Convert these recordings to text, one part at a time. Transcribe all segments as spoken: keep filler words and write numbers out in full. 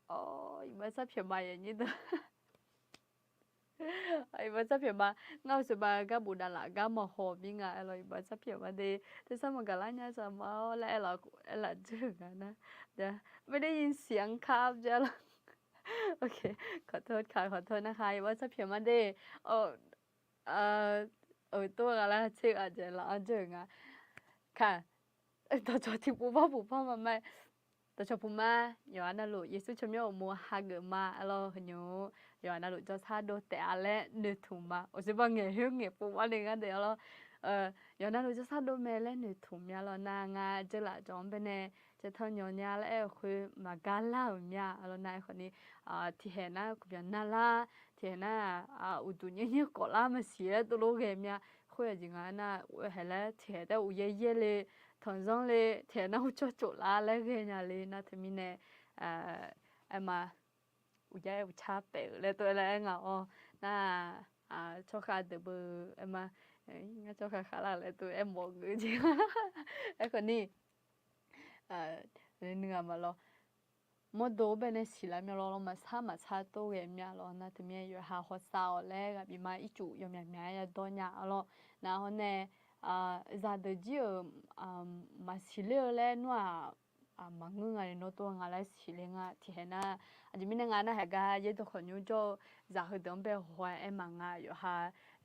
Awr, iqbax sar pyaeq ma yanyir deuq. Iqbax sar pyaeq ma. Ngar-eu sheuqbav gar bofdav laf gar maqhaw mir nga aer lawr, iqbax sar pyaeq ma de. Tersar maqgaq lar nya saq ma-awr laer aer laf, aer laf dzeur-euq nga nar. ไม่ได้ยินเสียงครับ jeq lawr. ขอโทษค่ะ ขอโทษนะคะ iqbax sar pyaeq ma de. Euq, tov ghaq lar tser ghaq jeq laf-anr dzeur-euq nga. Ka, dawqcawq tiqpov par puq par ma ma. Dawqcawq puq ma. Yawqha navluf Yeqsur tsawrmyanr uqmov hageuf ma aer lawr, heunymr yawqha navluf jawrshar dov taef-a laer noeqtmq ma. Uqshoe bav ngaeq khoer ngaeq pov mar le ngar deuq aer lawr. Yawqha navluf jawrshar dov mae laer noeqtmq mya lawr nar, ngar dzeurlaf jawq-anr baenae caevtanq nyawq nya laer aer-eu khoer maqgar lar-euq mya lawr nar, aerkhawf ni tiqhaeq nar kuqbyan nar lar, tiqhaeq nar uqduq nyaer nyaer kawf lar maqsiq laer dovlof ghae mya. Khoer aqjeq nga nar, haeq laer tiqhaeq taef uqyaer yaer le, tanqzanr le, tiqhaeq nar uqcawr cof lar laer ghae nya le nar teumirnae, aer ma, uqyaer uqcar paef-euq laer tov-aer laer aer nga-awr nar, tsawrkhav deuq beu aer ma, ngar tsawrkhav khav lar laer tov-aer mawf geuf jeq. Aerkhawf ni nuighaq ma lawr, mawrdo baenae siqlar mya lawr, maqsar maqsar tov ghae mya lawr nar teumirnae yawqha hawsav-awq laer ghaq bif ma. Ircuf yawmyaq myaq-aer yadawr nya-a lawr. Nar hawr nae zaqdeuq jir-euq maqsiq ler-eu laer nawr-aq maqngeur nga le, nawr tov nga laer siqler nga tiqhaeq nar. Aqjeq mirnae nga nar, haeq gar yaerdawq khawf nymr jawr-eu zaq heudeuq-anr bae haw-aer aer ma nga, yawqha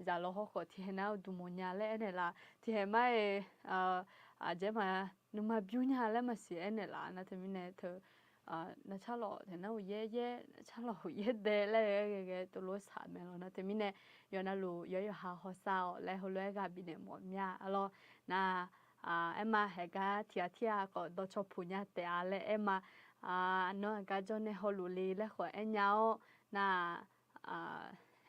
zaq lawr hawrkhawf tiqhaeq nar uqduq mawf nya laer aernaeq laf, tiqhaeq mar-aer aqjeq ma nuima bymr nya laer maqsiq aernaeq laf nar teumirnae teu nar carlawq taeq nar uqyaer yaer, nar carlawq uqyaer dae laer ghae ghae ghae tov lof saq mae lawr nar teumirnae, yawqha navluf yawqha hawsav-awq laer heulof-aer ghaq bifnaeq mawf mya-a lawr. Nar aer ma, haeq gar tiqghaq tirghaq khawf dawqcawq puq nya taef-a laer aer ma. Nawr aqgar jawr nae hawluf le laer khawf aer nya-awr nar,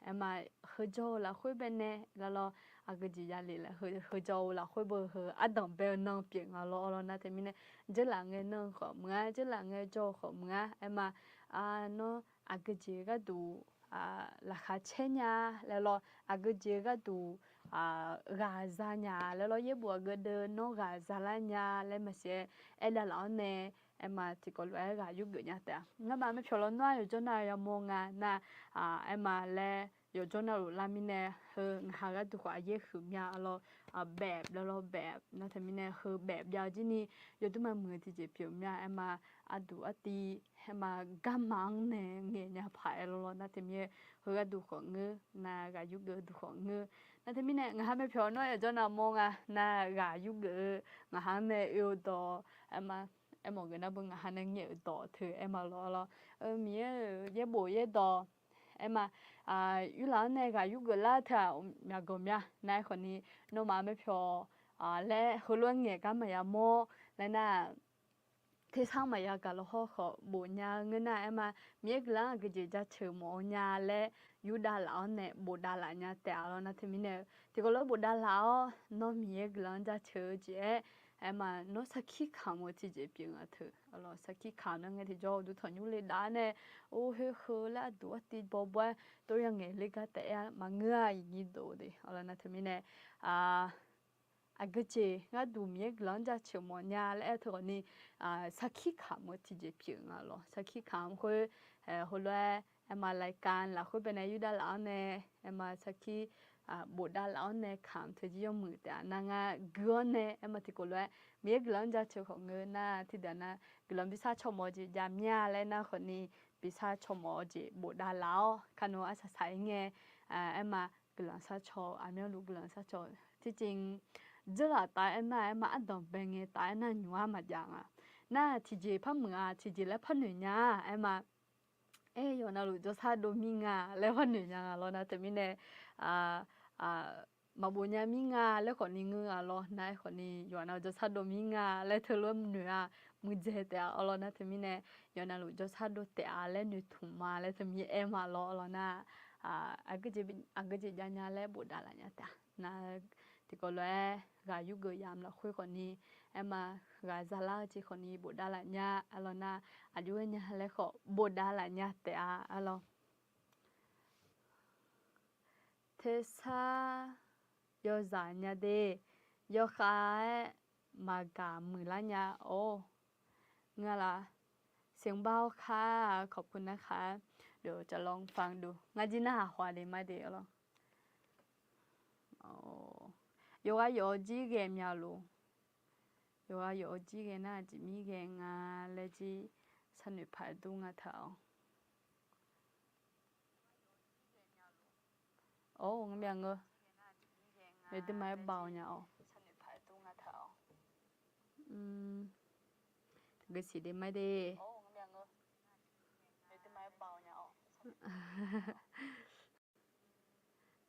aer ma, heujawr-eu lafkhoer baenae lar lawr, aqgeujeq ya le laer heujawr-eu lafkhoer beu heu ardanq bae-eu nan pyeuf nga lawr lawr nar teumirnae, dzeurlaf ngae nan-eu khawf meuq-a, dzeurlaf ngae jawr-eu khawf meuq-a, aer ma, nawr aqgeujeq gharduq laqkhaq caer nya laer lawr, aqgeujeq gharduq ghaq za nya laer lawr, yaerbof aqgeu deuv nawr ghaq za lar nya laer maqsiq-aer aer davlaf-awr nae, aer ma, tiqkawv lof-aer ghaq yurgeuf nya taef-a. Ngamaf myavpyawq lawr nawr-aq yawqjawr nav yamawr nga nar, aer ma laer yawqjawr navluf lar mirnae heu ngaqha gharduq khawf aqyaer huiq mya lawr, baef laer lawr, baef nar teumirnae heu baef jav-eu jir ni yawdur ma muiq-eu tiqjeq pyeuf mya. Aer ma, arduq artiv, aer ma, garma-anr nae ngaeq nya paq-aer lawr lawr nar teumirnae heu gharduq khawf ngeur nar, ghaq yurgeuf-eu duq khawf ngeur nar teumirnae ngaqha myavpyawq nawr yawqjawr navmawr nga nar, ghaq yurgeuf-eu ngaqha-anr nae oe-eu dawq, aer ma, aermawf geuf nar beu ngaqha nae ngaeq-euq dawq teu aer ma lawr lawr, Miqyaer-euq yaerbof yaerdawq, aer ma, yurlaf-anr nae ghaq yurgeuf lar teu-aq myaqgawq mya nar, aerkhawf ni nawmaf myavpyawq laer heulof-aer ngaeq gar maqya mawr laer nar, tersar maqya gaq lawr hawrkhawf bofnya-eu ngeur nar, aer ma, Miqyaer guiqlanq-anr aqgeujeq jaceuq mawf-eu nya laer yurdav laf-awr nae bofdav laf nya taef-a lawr nar teumirnae, tiqkawv lof-aer bofdav laf-awr nawr Miqyaer guiqlanq-anr jaceuq-eu jeq-aer, aer ma, nawr sarkir kamq-eu tiqjeq pyeuf nga teu. Sarkir kamq nar ngae tiqjawr uqduq tanqnymr le dav-aer nae, or khoer heu laer arduq artiv bawbaw-aer tov ya ngaeq le gar taef-aer maqngeur-a, iqnyir dov de. Nar teumirnae aqgeujeq gharduq Miqyaer guiqlanq-anr jaceuq mawf nya laer aer teu khawf ni, sarkir kamq-eu tiqjeq pyeuf nga lawr. Sarkir kamq khoer, heulof-aer, aer ma, รายการ lafkhoer baenae yurdav laf-awr nae, aer ma, sarkir bofdav laf-awr nae kamq teu jir yawmuiq taef-a nar, ngar gui-awr nae, aer ma, tiqkawv lof-aer Miqyaer guiqlanq-anr jaceuq khawf ngeur nar, tiqdaq nar guiqlanq bi sar caw mawf-eu jeq jav mya laer nar khawf ni, bi sar caw mawf-eu jeq bofdav laf-awr kar nawr arsaq saq-ir ngae, aer ma, guiqlanq sar caw, aqmyanluf guiqlanq sar caw. Tiqjeq-iq dzeurlaf taf-aer nar, aer ma, ardanq bae ngae taf-aer nar nymq-ar maqjav nga. Nar tiqjeq par muiq-a, tiqjeq laer par noeq nya-a, aer ma, aer, yawqha navluf jawrshar dov mir nga laer par noeq nya nga lawr nar teumirnae, maqbof nya mir nga laer khawf ni ngeur-a lawr nar, aerkhawf ni yawqha navluf jawrshar dov mir nga laer teulof-aer noeq-a, muiqdzaeq taef-a lawr nar teumirnae, yawqha navluf jawrshar dov taef-a laer noeqtmq ma laer teumirnae aer ma lawr lawr nar, aqgeujeq jav nya laer bofdav laf nya taef-a nar, tiqkawv lof-aer ghaq yurgeuf yamq lafkhoer khawf ni, aer ma, ghaq zalar-eu jeq khawf ni bofdav laf nya-a lawr nar, aqjox-aer nya laer khawf bofdav laf nya taef-a lawr. Tersar yawzaq nya de, yawkhav-aer maqgaq muiqlar nya-or. Ngeur-a laf, เสียงเบาค่ะ ขอบคุณนะคะ เดี๋ยวจะลองฟังดู ngar jir narhaq hawq-a de ma de lawr. Yawqghaq yawf-eu jir ghae mya lof. Yawqghaq yawf-eu jir ghae nar aqjeq mir ghae nga laer jir sharnoeq paq dur nga taq-awq. Or, ngar mya ngeur. Aqduimaf-aer baoq nya-awq. Gui siq de ma de.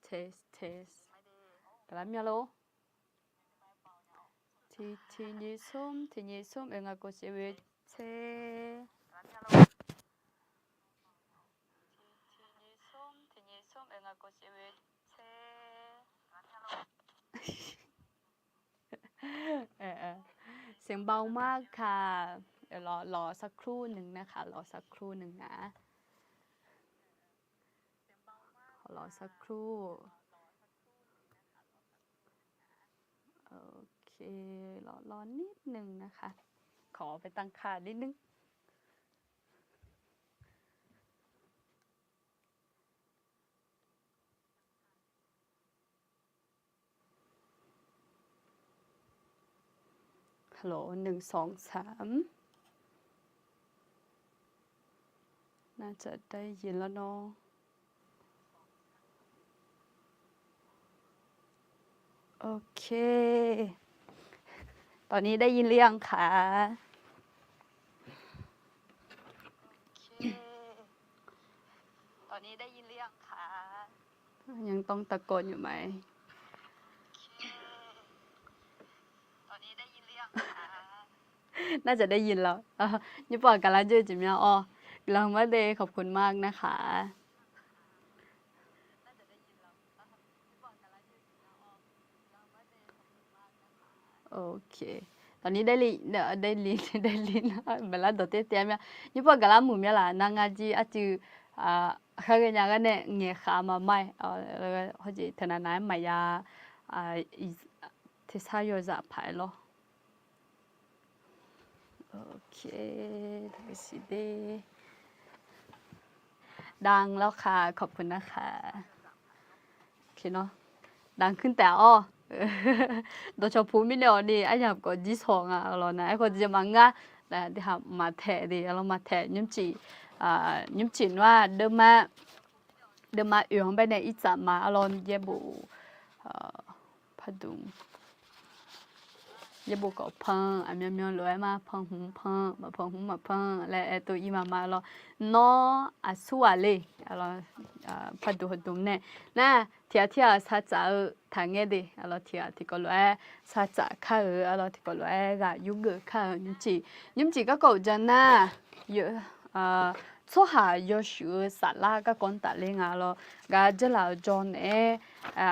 Test test. Gaqlar mya lor. Tiq tiq nyiq smr tiq nyiq smr oe nga kov shir oe tser. Senbau มากค่ะ รอสักครู่หนึ่งนะคะ รอสักครู่หนึ่งนะ รอสักครู่ โอเค รอ รอนิดนึงนะคะ ขอไปตั้งค่านิดนึง ฮัลโหล หนึ่ง สอง สาม น่าจะได้ยินแล้วเนาะ โอเค ตอนนี้ได้ยินหรือยังคะ ยังต้องตะโกนอยู่ไหม น่าจะได้ยินแล้ว nymrpov gaqlar jeur jeq mya-awr, guiqlanq ma de ขอบคุณมากนะคะ โอเค ตอนนี้ได้ยิน ได้ยิน ได้ยิน maeqlar dawq ter ter mya. Nymrpov gaqlar muiq mya laf nar ngar jir arcuiv kharghae nya gar nae ngaeqkhav ma ma-aer, hawjeq teunav nav-aer maqya tersar yawzaq paq-aer lawr. โอเค siq de. ดังแล้วค่ะ ขอบคุณนะคะ ดังขึ้นแต่ awr, dawqcawq puq mirnae awq ni aryamq khawf jir shawq nga lawr nar, aerkhawf jeq maqngeur-a, maqtaeq de, arlawr maqtaeq, nymrcif, nymrcif nar deuvma, deuvma oeq-anr baenae irtsaf ma, arlawr yaerbof, pardon, yaerbof khawf pan, aqmyanmyan lof-aer ma, pan hmq pan, maqpan hmq maqpan laer aer tov ir ma ma lawr. Nawr aqsurghaq le, pardon heudmq nae nar, tiq ghaq tirghaq shartsaf-eu taqngaer de, arlawr tiq ghaq tiqkawv lof-aer shartsaf kar-euq, arlawr tiqkawv lof-aer ghaq yurgeuf kar-euq nymrcif, nymrcif garkawv uqdzan nar, tsawrhaq yawshuif-eu saflar garkawv-anr tafler nga lawr. Gar dzeurlaf-eu jawr naeq-aer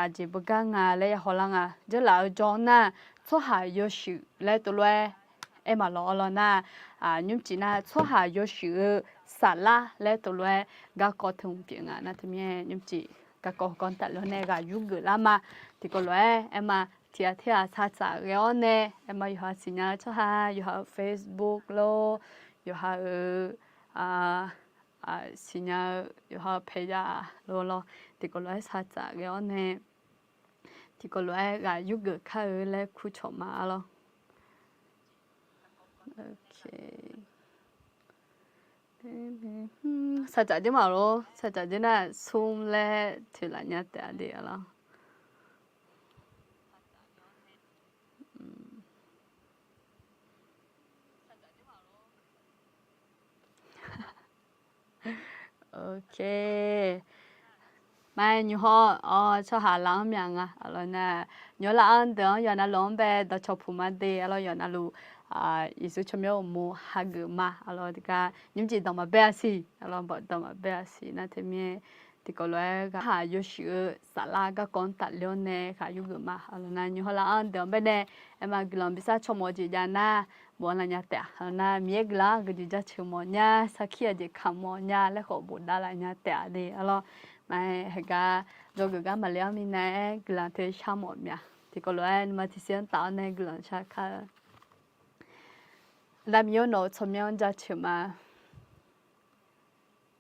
aqjeq beugar nga laer ya hawlar nga. Dzeurlaf-eu jawr nar, tsawrhaq yawshuif laer tov lof-aer aer maqlawq, arlawr nar, nymrcif nar tsawrhaq yawshuif-eu saflar laer tov lof-aer garkawv teu hmq pyeuf nga nar, teumirnae nymrcif garkawv garkawv-anr tafler-awr nae ghaq yurgeuf lar ma. Tiqkawv lof-aer aer ma, tiq ghaq tirghaq shartsaf ghae-awr nae aer ma, yawqha siqnya-eu tsawrhaq, yawqha-euq Facebook lor, yawqha-euq siqnya-eu yawqha-euq paeya lor lawr, tiqkawv lof-aer shartsaf ghae-awr nae, tiqkawv lof-aer ghaq yurgeuf kar-eu laer kurcawq ma, arlawr. Shartsaf jir maqlor, shartsaf jir nar smr laer toeqlaf nya taef-a de, arlawr. Maqaer nymrhawr-awr tsawrhaq laf-anr myaq nga, arlawr nar, nymrhawr laf-anr deuq-anr yawqha navluf-anr bae dawqcawq puq ma de, arlawr yawqha navluf Yeqsur tsawrmyanr uqmov hageuf ma, arlawr tiqgar nymrcif dawq maqbae-a siq, arlawr bawf dawq maqbae-a siq nar, teumirnae tiqkawv lof-aer ghaq tsawrhaq yawshuif-eu saflar garkawv-anr tafler-awr nae ghaq yurgeuf ma, arlawr nar, nymrhawr laf-anr deuq-anr bae nae aer ma, guiqlanq bisar caw mawf-eu jeq jav nar, bof-anr laf nya taef-a, arlawr nar, Miqyaer guiqlanq-anr guiqdui jaceuq mawf nya, sarkir-eu jeq kamq mawf nya laer khawf bof dav laf nya taef-a de, arlawr. Maqaer heugar dzawgeuf gar maqle-anr minav-aer guiqlanq teu shar mawf mya. Tiqkawv lof-aer nuima tiqsiq-anr taf-awr nae guiqlanq shar kar-eu Aqda Miqyaer-or, nawq-euq tsawrmyanr-anr jaceuq ma.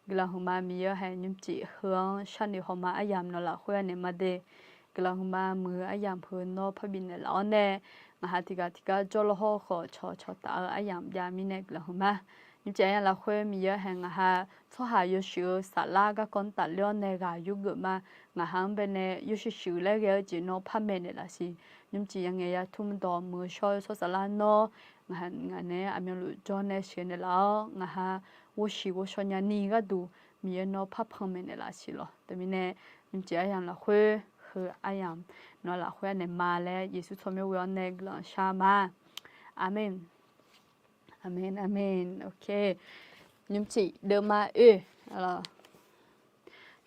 Guiqlanq huiqma Miqyaer haeq nymrcif heu-anr sharnoeq hawma aryamq nawq lafkhoer anaeq ma de. Guiqlanq huiqma muiq-eu aryamq heu nawr parbi naeqlaf-awr nae, ngaqha tiqghaq tiqgar jawrlawr hawr khawf cawqcawq taf-eu aryamq jav mirnae guiqlanq huiqma. Nymrcif aryamq lafkhoer Miqyaer haeq ngaqha tsawrhaq yawshuif-eu saflar garkawv-anr tafler-awr nae ghaq yurgeuf ma. Ngaqha-anr baenae yawshuif shuif laer ghae-eu jeq nawr par maeqnaeq laf siq. Nymrcif yangaeq yatmr dawq muiq-eu shawr-eu tsawrhaq saflar nawr ngaq naeq-aer aqmyanluf jawr nae sheuqnaeq laf-awr ngaqha ghovshiq ghovshaw nyani gharduq Miqyaer nawr par panmaeq naeqlaf siq lawq. Teumirnae nymrcif aryamq lafkhoer heu aryamq nawq lafkhoer anaeq ma laer Yeqsur tsawrmyanr ghoe-awr nae guiqlanq shar ma. Aqmeq. Aqmeq, aqmeq. Nymrcif deuvma oe,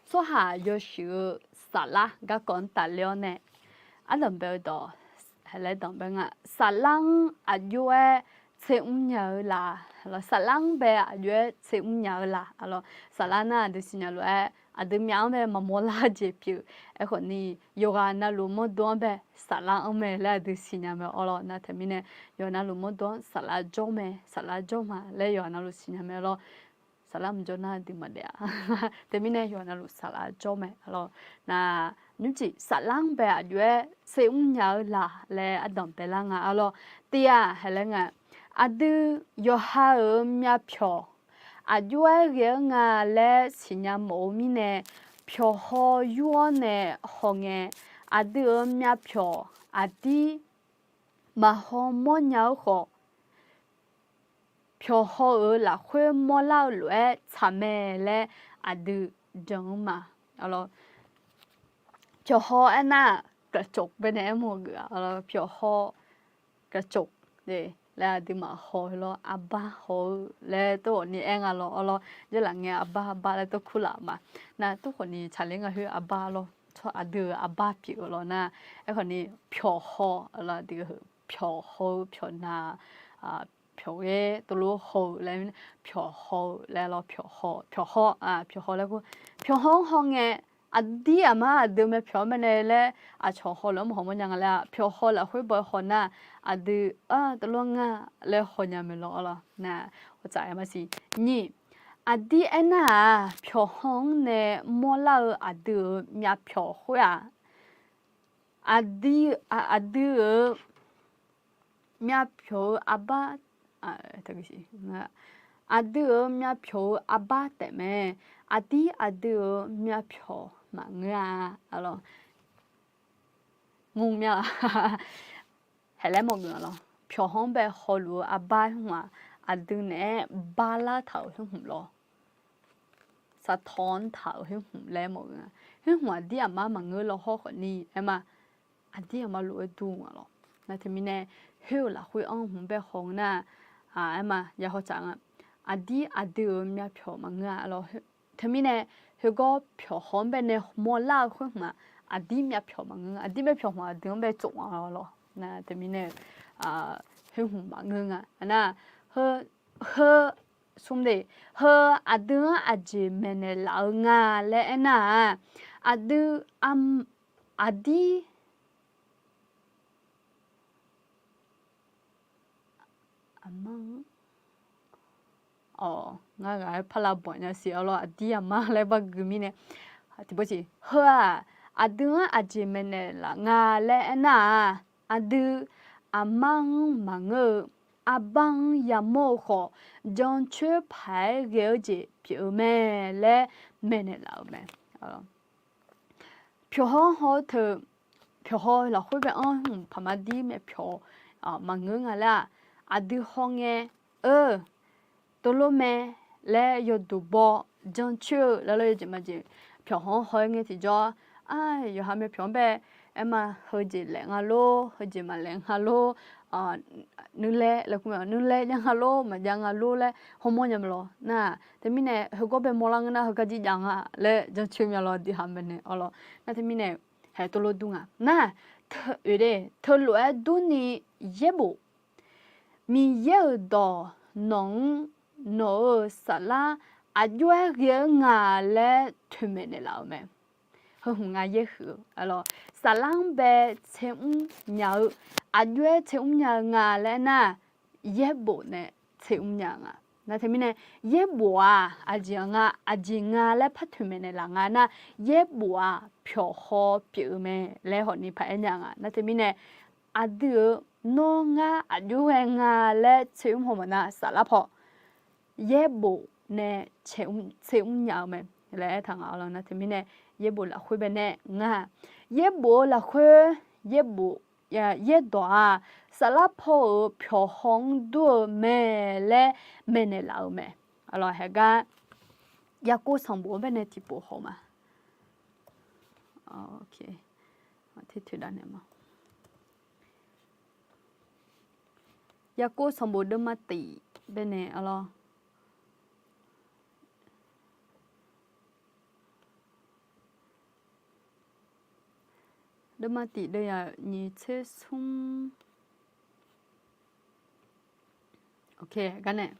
tsawrhaq yawshuif-eu saflar garkawv-anr tafler-awr nae, ardanqbae-eu dawq, laer danqbae nga. Saflar-anr aqjox-aer tser mr nya-eu la? Saflar-anr bae aqjox-aer tser mr nya-eu la? Saflar nar aqdui siqnya lof-aer aqdui myaf-anr bae maqmawr lar-eu jeq pyeuf. Aerkhawf ni yawqghaq navluf mawrdo-anr bae saflar anr mae laer aqdui siqnya mae awr lawr. Nar teumirnae yawqghaq navluf mawrdo-anr saflar jawr mae, saflar jawr ma laer yawqghaq navluf siqnya mae lawr. Saflar mqjawr nar aqdui maqdaef-a. Teumirnae yawqghaq navluf saflar jawr mae lawr. Nar nymrcif saflar-anr bae aqjox-aer tser mr nya-eu la laer ardanq baelar nga awr lawr. Tiq-aq haeq laer nga, aqdui yawqha-euq myavpyawq aqjox-aer ghae-eu nga laer siqnya mawf-eu mirnae, pyawqhaw yur-awr nae hawngae, aqdui-euq myavpyawq aqdir maqhaw mawrnya-eu khawf, pyawqhaw-euq lafkhoer mawrlar-eu lof-aer tsaq mae laer aqdui jan-anr ma. Pyawqhaw aernar-aq, กระจก baenae aermawf geuf-a. Pyawqhaw กระจก laer aqdui maqhaw-eu lawr, arbar haw-eu laer tawrghawqni aer nga lawr awr lawr. Jarlaf ngae arbar arbar laer tawrkur laf ma. Nar tawrkhawfni tsaqler nga khoer arbar lawr, tsawr aqdui-euq arbar pyeuf-eu lawr nar. Aerkhawfni pyawqhaw lawr, aqdui pyawqhaw-eu pyawqnav, pyawqghaer tov lof haw-eu laer, pyawqhaw-eu laer lawr, pyawqhaw, pyawqhaw, pyawqhaw laer kur, pyawqhaw-anr hawngae, aqdir aqmar aqdui myavpyawq-anr baenae laer aqcawq haw lof-aer maqhaw mawrnya nga laer-aq, pyawqhaw lafkhoer baw-aer haw nar, aqdui tov lof nga laer hawnya mae lawr awr lawr. Nar hawtsaf-aer maqsiq nyiq, aqdir aernar-aq, pyawqhaw-anr nae mawrlar-eu aqdui-euq myavpyawq khoer-aq, aqdui-euq myavpyawq-eu arbar, aqdui-euq myavpyawq-eu arbar taef mae. Aqdir aqdui-euq myavpyawq maqngeur-a. Nymr mya-a. Haeq laer mawf geuf-a lawr. Pyawqhaw-anr bae hawluf-eu arbar khoer hmq-aq, aqdui naeq-aer barlar taq-euq khoer hmq lawr, saqtawq-anr taq-euq khoer hmq laer mawf geuf-a. Khoer hmq aqdir aqmar maqngeur law hawr khawfni aer ma, aqdir aqmar lof-aer dur nga lawr. Nar teumirnae khoer-euq lafkhoer anr hmq bae haw-eu nar, aer ma ya hawtsaf nga, aqdir aqdui-euq myavpyawq maqngeur-a lawr. Teumirnae khoergawr pyawqhaw-anr baenae mawrlar-eu khoer hmq-aq, aqdir myavpyawq maqngeur nga. Aqdir myavpyawq hmq aqdui-anr bae tsof nga lawr. Nar teumirnae khoer hmq maqngeur nga. Nar heu, heu, smr de, heu aqdui-anr aqjeq maeqnaeq laf-eu nga laer aernar-aq, aqdui, aqdir Aqmar-anr, ngar ghaq-aer parla banq nya siq-a lawr, aqdir aqmar laer bar gui mirnae, tiqbov siq heu-aq, aqdui-anr aqjeq maeqnaeq laf nga laer aernar-aq, aqdui aqmar-anr maqngeur-eu, arbar-anr yamawr-eu khawf, jancoer paq-aer ghae-eu jeq pyeuf-eu mae laer maeqnaeq laf-euq mae. Pyawqhaw-anr haw-eu teu, pyawqhaw lafkhoer bae-anr hmq paqma dir myavpyawq maqngeur nga laer-aq, aqdui hawngae, eu, tov lof mae laer yawduq baw, jancoer-eu laer lawr yawjeq majeq, pyawqhaw-anr haw-aer ngae tiqjawr, yawqha myavpyawq-anr bae aer ma, heujeq laef nga lor, heujeq maqlaef nga lor, nuirlaer laer kur mae, nuirlaer jav nga lor, maqjav nga lor laer hawmawr nya mae lawr. Nar teumirnae heugawr bae mawrlar ngeur nar heugar jir jav nga laer jancoer mya lawr, diqha maeqnaeq-awr lawr. Nar teumirnae haeq tov lof dur nga. Nar, oe de, teulof-aer durni yaerbof Miqyaer-euq dawq nawq-anr, nawq-euq saflar aqjox-aer ghae-eu nga laer toeqmaeq naeqlaf-euq mae. Heu hmq nga yaerhuiq-eu, saflar-anr bae tser mr nya-eu, aqjox-aer tser mr nya-eu nga laer aernar, yaerbof nae tser mr nya-eu nga. Nar teumirnae, yaerbof-aq aqjeq nga, aqjeq nga laer par toeqmaeq naeqlaf nga nar, yaerbof-aq pyawqhaw pyeuf-eu mae laer hawq ni paq-aer nya nga. Nar teumirnae, aqdui-euq nawr ngar aqjox ghae nga laer tser mr haw mawf nar saflar paw yaerbof nae tser mr nya-eu mae laer aertaq nga. Nar teumirnae, yaerbof lafkhoer baenae nga, yaerbof-eu lafkhoer, yaerbof, yaerdawq-aq saflar paw-euq pyawqhaw-anr dur-eu mae laer maeqnaeq laf-eu mae. Haegar, Yaqkov sanqbof-anr baenae tiqpov haw ma. Yaqkov sanqbof deuvma tiq baenae arlawr. Deuvma tiq deuvyaq nyiq tser smr. Garnae,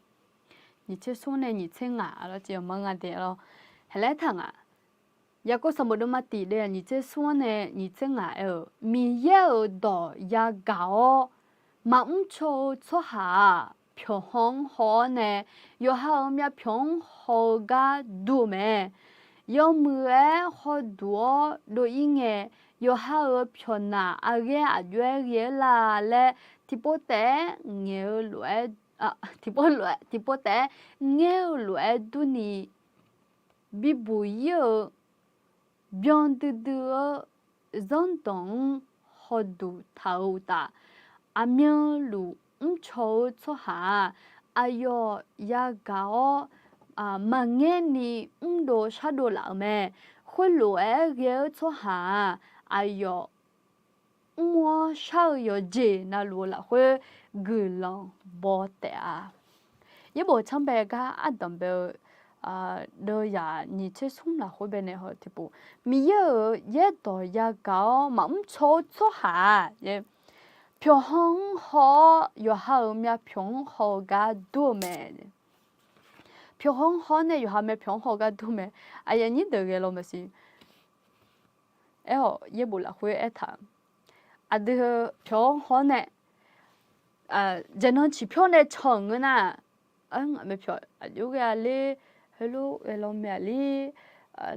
nyiq tser smr nae nyiq tser ngaq arlawr, tiqyawq ma nga de arlawr. Haeq laer taq ngaq. Yaqkov sanqbof deuvma tiq deuvyaq nyiq tser smr-anr nae nyiq tser ngaq aer-euq, Miqyaer-euq dawq yagaq-awr maqmr caw-eu tsawrhaq-aq, pyawqhaw-anr haw-awr nae yawqha-euq myavpyawq-anr haw-eu gar dur-eu mae. Yawmuiq-aer hawduq-awr dov-ir ngae, yawqha-euq pyawqnaq aqghaer aqjox-aer ghae-eu la laer tiqpov taef-aer ngaeq-eu lof-aer, tiqpov lof-aer, tiqpov taef-aer ngaer-eu lof-aer durni, bibuq-ir-eu byan duidui-eu zanrdawq-anr hawduq taq-eu uqtaf, aqmyanluf mrcaw-eu tsawrhaq-aq, aqyawf yagaq-awr maqngaerni mrdov shardov laf-euq mae. Khoerlof-aer ghae-eu tsawrhaq-aq, aqyawf mr-awr shar-eu yawqjeq navluf-eu lafkhoer guiqlanq baw taef-a. Yaerbof tsanr bae gar ardanq bae-eu deuvyaq nyiq tser smr lafkhoer baenae haw tiqpov, Miqyaer-euq yaerdawq yagaq-awr maqmr caw-eu tsawrhaq-aq, pyawqhaw-anr haw-awr yawqha-euq myavpyawq-anr haw-eu gar dur-eu mae. Pyawqhaw-anr haw-awr nae yawqha myavpyawq-anr haw-eu gar dur mae. Aqyuif aqnyir deuq ghae law maqsiq. Aer-awq, yaerbof lafkhoer aertaq, aqdui-eu pyawq-anr haw-awr nae, jaqnan ciqpyawr nae caw-euq ngeur nar, ngaq myavpyawq aqjox ghae-a ler, heulof ghae law mae-a ler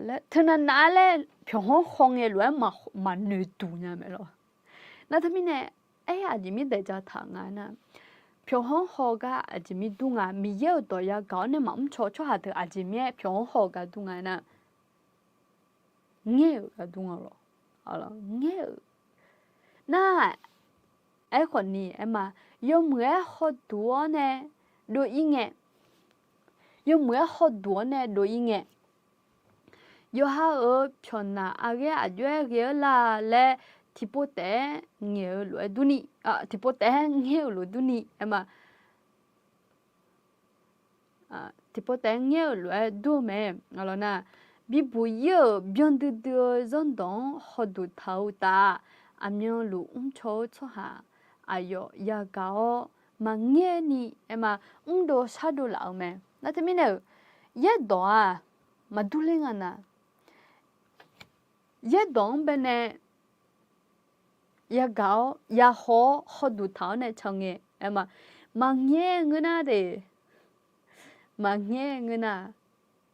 laer teunav nav-aer laer pyawqhaw-anr haw ngae lof-aer maqnoeq duq nya mae lawr. Nar teumirnae, aer aqjeq mir daeq ja taq nga nar, pyawqhaw-anr haw-eu gar aqjeq mir dur nga. Miqyaer-euq dawq yagaq-awr nae maqmr caw-eu tsawrhaq teu aqjeq mir-aer pyawqhaw-anr haw-eu gar dur nga nar, ngaer-euq gar dur nga lawr. Ngaer-euq nar, aerkhawf ni aer ma, yawmuiq-aer hawduq-awr nae dov-ir ngae, yawmuiq-aer hawduq-awr nae dov-ir ngae, yawqha-euq pyawqnaq aqghaer aqjox-aer ghae-eu la laer tiqpov taef-aer ngaeq-eu lof-aer durni, tiqpov taef-aer ngaer-euq lof durni aer ma. Tiqpov taef-aer ngaer-euq lof-aer dur-eu mae. Nar, bibuq-ir-euq byan duidui-eu zanrdawq-anr hawduq taq-eu uqtaf, aqmyanluf mrcaw-eu tsawrhaq aqyawf yagaq-awr maqngaerni aer ma, mrdov shardov laf-eu mae. Nar teumirnae-euq, yaerdawq-aq maqdur ler nga nar, yaerdawq-anr baenae yagaq-awr yahaw-awr hawduq taq-awr nae can ngae aer ma, maqngaer ngeur nar de, maqngaer ngeur nar,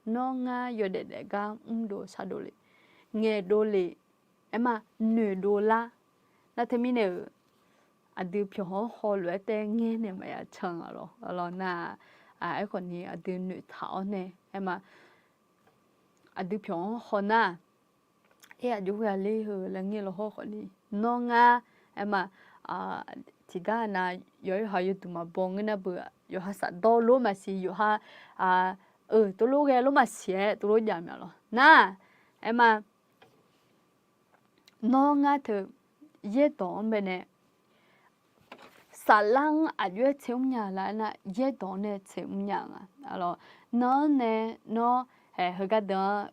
nawr ngar yawdaef daef gar mrdov shardov le, ngaeqdov le, aer ma, noeqdov lar. Nar teumirnae-euq, aqdui pyawqhaw-anr haw lof-aer tae ngaer nae maqya can-a lawr. Lawr nar, aerkhawf ni aqdui noeqtaq-awr nae aer ma, aqdui pyawqhaw-anr haw nar, aer aqjox ghae-a ler heu laer ngaer law hawr khawf ni, nawr ngar aer ma, tiqgar nav yawqha yawduq maqbaw ngeur nar beu, yawqha safdawr lor maqsiq, yawqha, eu, tov lor ghae lor maqsiq-aer tov lor jav mya lawr nar, aer ma, nawr ngar teu yaerdawq-anr baenae saflar-anr aqjox-aer tser mrnya lar nar, yaerdawq-anr nae tser mrnya nga. Nan-anr nae, nawr, heugar deuq-anr,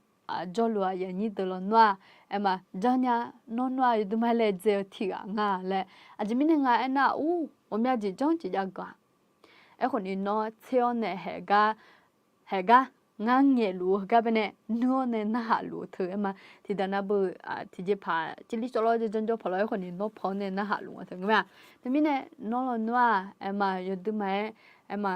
jawrluf-aq yanyir deuq lawnmr-aq, aer ma, janrnya, nawr nawr-aq yawdui ma laedzae-eu tiqghaq nga laer, aqjeq mirnae nga aernar, ur, ghawqmya jeq janr jeq jav gaq-a. Aerkhawf ni nawr tser-awr nae haeq gar, haeq gar, ngar ngaeqluf-eu heugar baenae nuir-awr nae narhaq luf-eu teu aer ma, tiqdaq nav beu, tiqjeqpaq tirlir cawvlawr janr jawr paq lawr aerkhawf ni nawr paw-awr nae narhaq luf nga teu ngeur ma. Teumirnae nawr lawnmr-aq aer ma, yawdui ma-aer, aer ma,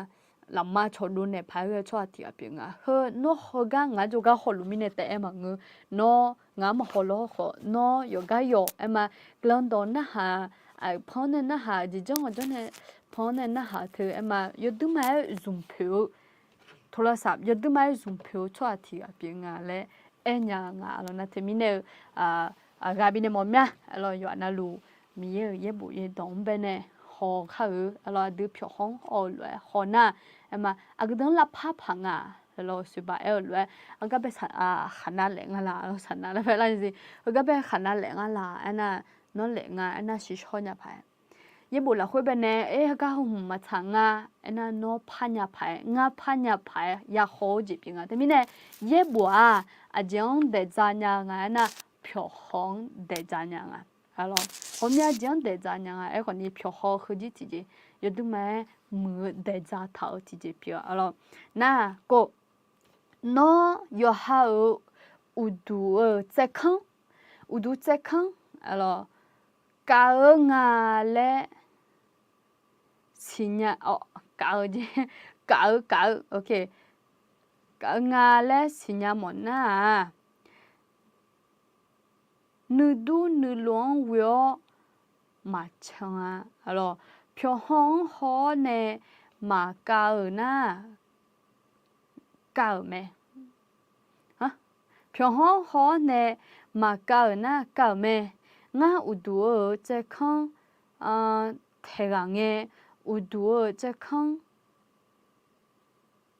lafma cawqdov naeq paq-aer ghae-eu tsawrhaq tiq ghaq pyeuf nga. Heu nawr heugar ngaq-anr jawrgar hawluf mirnae taef-aer maqngeur. Nawr ngaq-anr maqhaw lawr khawf, nawr yawqgar yawq aer ma, guiqlanq dawq narhaq, aqpanr nae narhaq, jeq janr ghawqjanr nae panr nae narhaq teu aer ma, yawduir ma-aer zmq poeq-eu โทรศัพท์ yawduir ma-aer zmq poeq-eu tsawrhaq tiq ghaq pyeuf nga laer aer nya nga. Aqlawq nar teumirnae-eu ghaq bifnaeq mawf mya. Aqlawq yawqha navluf Miqyaer-euq yaerbof yaerdawq-anr baenae haw kar-eu, aqlawq aqdui pyawq haw-anr haw-eu lof-aer haw nar, aer ma, aqgeu deuq-anr lavpar paq nga. Aqlawq soeqbaq aer-eu lof-aer, heugar bae khaqnav laef nga laq, aqlawq khaqnav laer bae lar-eu jeq, heugar bae khaqnav laef nga laq aernar, nawr laef nga aernar shiqshawr nya paq-aer, yaerbof lafkhoer baenae, aer, heugar heu hmq maqtsaq nga aernar, nawr parnya paq-aer, ngar parnya paq-aer yahaw-eu jeq pyeuf nga. Teumirnae yaerbof-aq, aqjeq-anr daeqdza nya nga aernar, pyawq haw-anr daeqdza nya nga. Aqlawq ghawqmya jeq-anr daeqdza nya nga. Aerkhawf ni pyawq haw heujir tiqjeq, yawduir ma-aer muiq-eu daeqdza taq-eu tiqjeq pyeuf-a. Aqlawq nar kov, nawr yawqha-euq uqduq-euq tsaevkanr, uqduq tsaevkanr, aqlawq kaf-eu nga laer siqnya, kaf-eu jeq, kaf-eu kaf-eu, kaf-eu nga laer siqnya mawf nar-aq, nuidur nuilov-anr ghoe-awr maqcan-a. Aqlawq pyawq haw-anr haw-awr nae maqkav-euq nar, kav-euq mae. Pyawq haw-anr haw-awr nae maqkav-euq nar kav-euq mae. Ngar uqduq-euq tsaevkanr taeq ghaq ngae, uqduq-euq tsaevkanr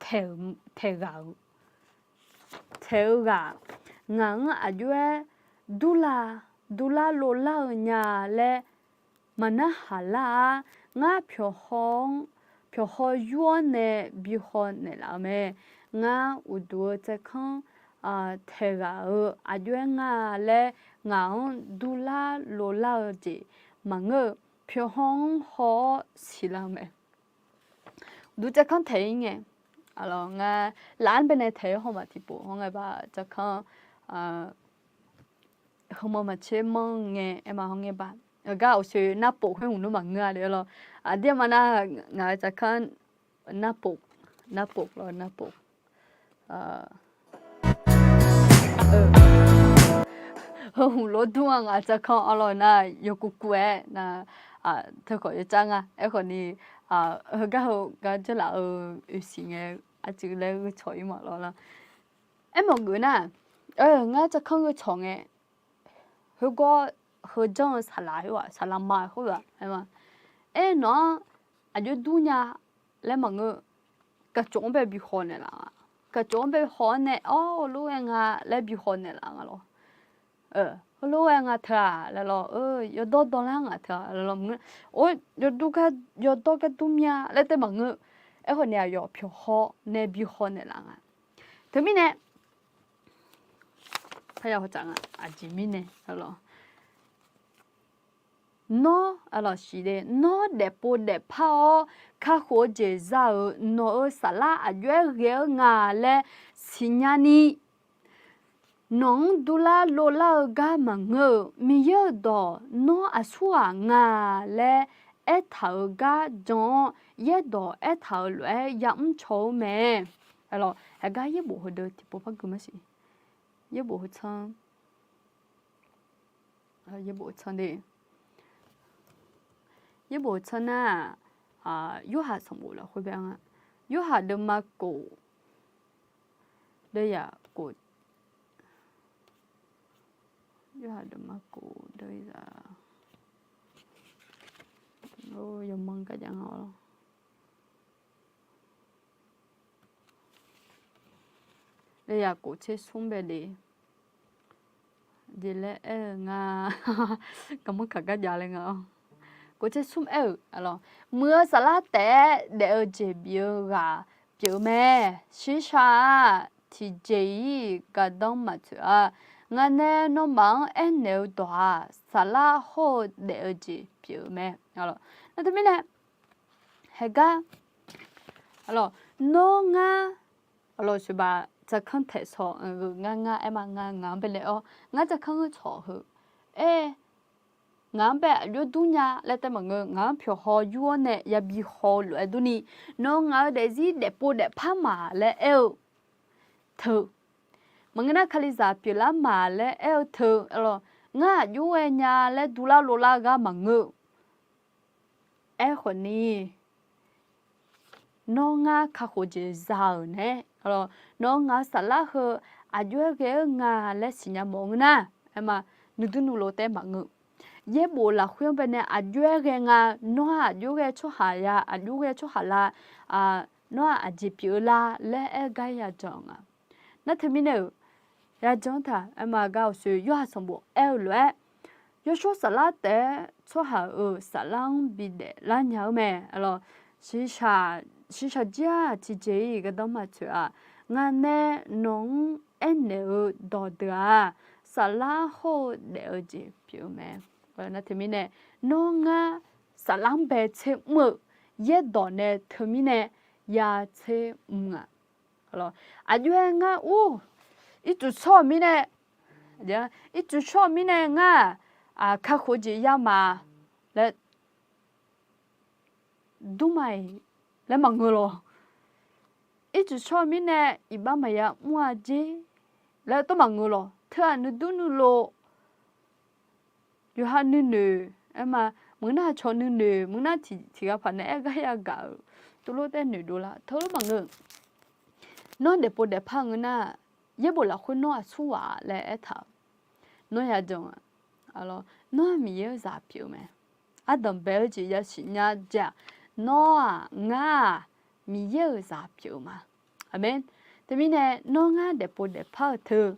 taeq ghaq-eu, taeq-eu ghaq ngaq-anr aqjox-aer durla, durlar lovlar-eu nya laer maqnarhaq lar-ar. Ngar pyawq haw-anr, pyawq haw yur-awr nae bi haw naeqlaf-eu mae. Ngar uqduq-eu tsaevkanr taeq ghaq-eu aqjox-aer nga laer ngaq-anr durlar lovlar-eu jeq maqngeur-eu, pyawq haw-anr haw-awr siqlar-eu mae. Uqduq tsaevkanr taeq-ir ngae, aqlawq ngar laf-anr baenae taeq-ir haw maq tiqpov hawngae ba tsaevkanr heumawr maqtser manr ngae aer ma hawngae ba. Aqgar awqsoeq narpov khoer hmq nmr maqngeur-a de lawr. Aqdir ma nar, ngaq-euq tsaevkanr narpov, narpov lawr narpov. Heu hmq lawr dur-a ngaq tsaevkanr arlawq nar yawkuv kuv-aer nar, teukhawf yawcav nga. Aerkhawf ni, heugar heu gar janrlaf-eu oeqsiq ngae, aqcuiv laer gheutawq-ir ma lawr lar. Aermawf geuf nar, ngar tsaevkanr gheutawq ngae, heugawr heujanr-eu saqlaq khoer-aq, saqlaq ma khoer-aq aer ma. Aer nawq-anr aqjox dur nya laer maqngeur. Kaqcof-anr bae bi haw naeqlaf nga. Kaqcof-anr bae haw-awr nae, awr, heulof-aer nga laer bi haw naeqlaf nga lawr. Heulof-aer nga teu-aq laer lawr, yawdawr dawrlar nga teu-aq laer lawr maqngeur. Or, yawdawr gar dur mir-a laer tae maqngeur. Aerkhawf ni aqyawf pyawq haw nae bi haw naeqlaf nga. Teumirnae Parya hawtsaf nga, aqjeq mirnae, nawr, aqlawq siq de, nawr daefpov daefpar-awr kakhof-eu jeq za-euq nawq-euq saflar aqjox-aer ghae-eu nga laer siqnya ni, nawq-anr durlar lovlar-eu gar maqngeur-eu, Miqyaer-euq dawq nawr aqsurghaq nga laer aertaq-euq gar jan-awr, yaerdawq aertaq-euq lof-aer yamr caw-eu mae. Aqlawq, aqgar yaerbof heudeuq tiqpov par gui ma siq. Yaerbof heu tsanr, yaerbof heu tsanr de. Yaerbof heu tsanr nar-aq, Yorhaq sanqbof lafkhoer bae-a nga. Yorhaq deuvma kof, deuvzaq kof, Yorhaq deuvma kof deuvzaq, yawmanr gar jav nga lawr. Deuvzaq kof tser smr bae de. Jeq laer aer-eu nga. Garmanr kaq gar jav laer nga-awr. Kof tser smr aer-euq, muiq-eu saflar taef-aer daef-eu jeq bif-eu ghaq pyeuf-eu mae. Shirsha-aq, tiqjeq-iq gardanr maqtsoeq-a. Ngaq nae nawmaf-anr aernaeq-eu dawq-aq, saflar hawr-eu daef-eu jeq pyeuf-eu mae. Nar teumirnae, haegar, nawr ngar, aqlawq sheuqbaq tsaevkanr taeqsawq-eu ngar ngar aer ma, ngar ngaq-anr baenae-awr ngar tsaevkanr-eu tsawq heu aer ngaq-anr bae aqjox dur nya laer taef maqngeur. Ngaq-anr pyawq haw yur-awr nae yabi haw-eu lof-aer durni, nawr ngaq-euq daefzir daefpov daefpar ma laer aer-eu teu, maqngeur nar Kalizaq pyeuflar ma laer aer-eu teu, ngar aqjox ghaenya laer durlar lovlar gar maqngeur. Aerkhawf ni, nawr ngar kakhof jeq za-euq nae, nawr ngar saflar heu aqjox-aer ghae-eu nga laer siqnya mawf-eu ngeur nar, aerma, nuidur nuilov taef maqngeur. Yaerbof lafkhoer-anr bae nae aqjox-aer ghae nga, nawr-aq aqjox ghae tsawrhaq ya, aqjox ghae tsawrhaq la, nawr-aq aqjeq pyeuf-eu la laer aer gar yajan-eu nga. Nar teumirnae-euq, yajan-anr taq aerma gar awqsoeq yawhaiq sanqbof aer-eu lof-aer, yawshawr saflar taef-aer tsawrhaq-euq saflar-anr bidaef lar nya-eu mae. Shiqshaq jir-aq tiqjeq-iq gardanr maqtsoeq-a. Ngaq nae nawq-anr aernaeq-eu dawqdeuq-aq, saflar hawr-eu daef-eu jeq pyeuf-eu mae. Nar teumirnae, nawr ngar saflar-anr bae tser mr-eu yaerdawq nae teumirnae ya tser mr nga. Aqjox-aer ngar ur, ircuf shawr-eu mirnae, ircuf shawr-eu mirnae ngar-aq, kakhof-eu jeq ya ma laer dur ma-iq laer maqngeur lawq. Ircuf shawr-eu mirnae iqbax maqya mr-a jer laer tov maqngeur lawq. Teu-aq nuidur nuilov, yawqha nuinoeq, aerma, meuq nar cawq nuinoeq, meuq nar tiq tiq ghaq paq nae aer gar yagaq-euq, tov lof taef noeqdov la teu lof maqngeur. Nawr daefpov daefpar ngeur nar, yaerbof lafkhoer nawr aqsur ghaq laer aertaq-euq, nawr yajan-a, nawr-aq Miqyaer-euq zaq pyeuf-eu mae. Ardanq bae-eu jeq yasiq nya jeq-aq, nawr-aq ngar-aq Miqyaer-euq zaq pyeuf-eu ma. Aqmeq. Teumirnae nawr ngar daefpov daefpar-euq teu,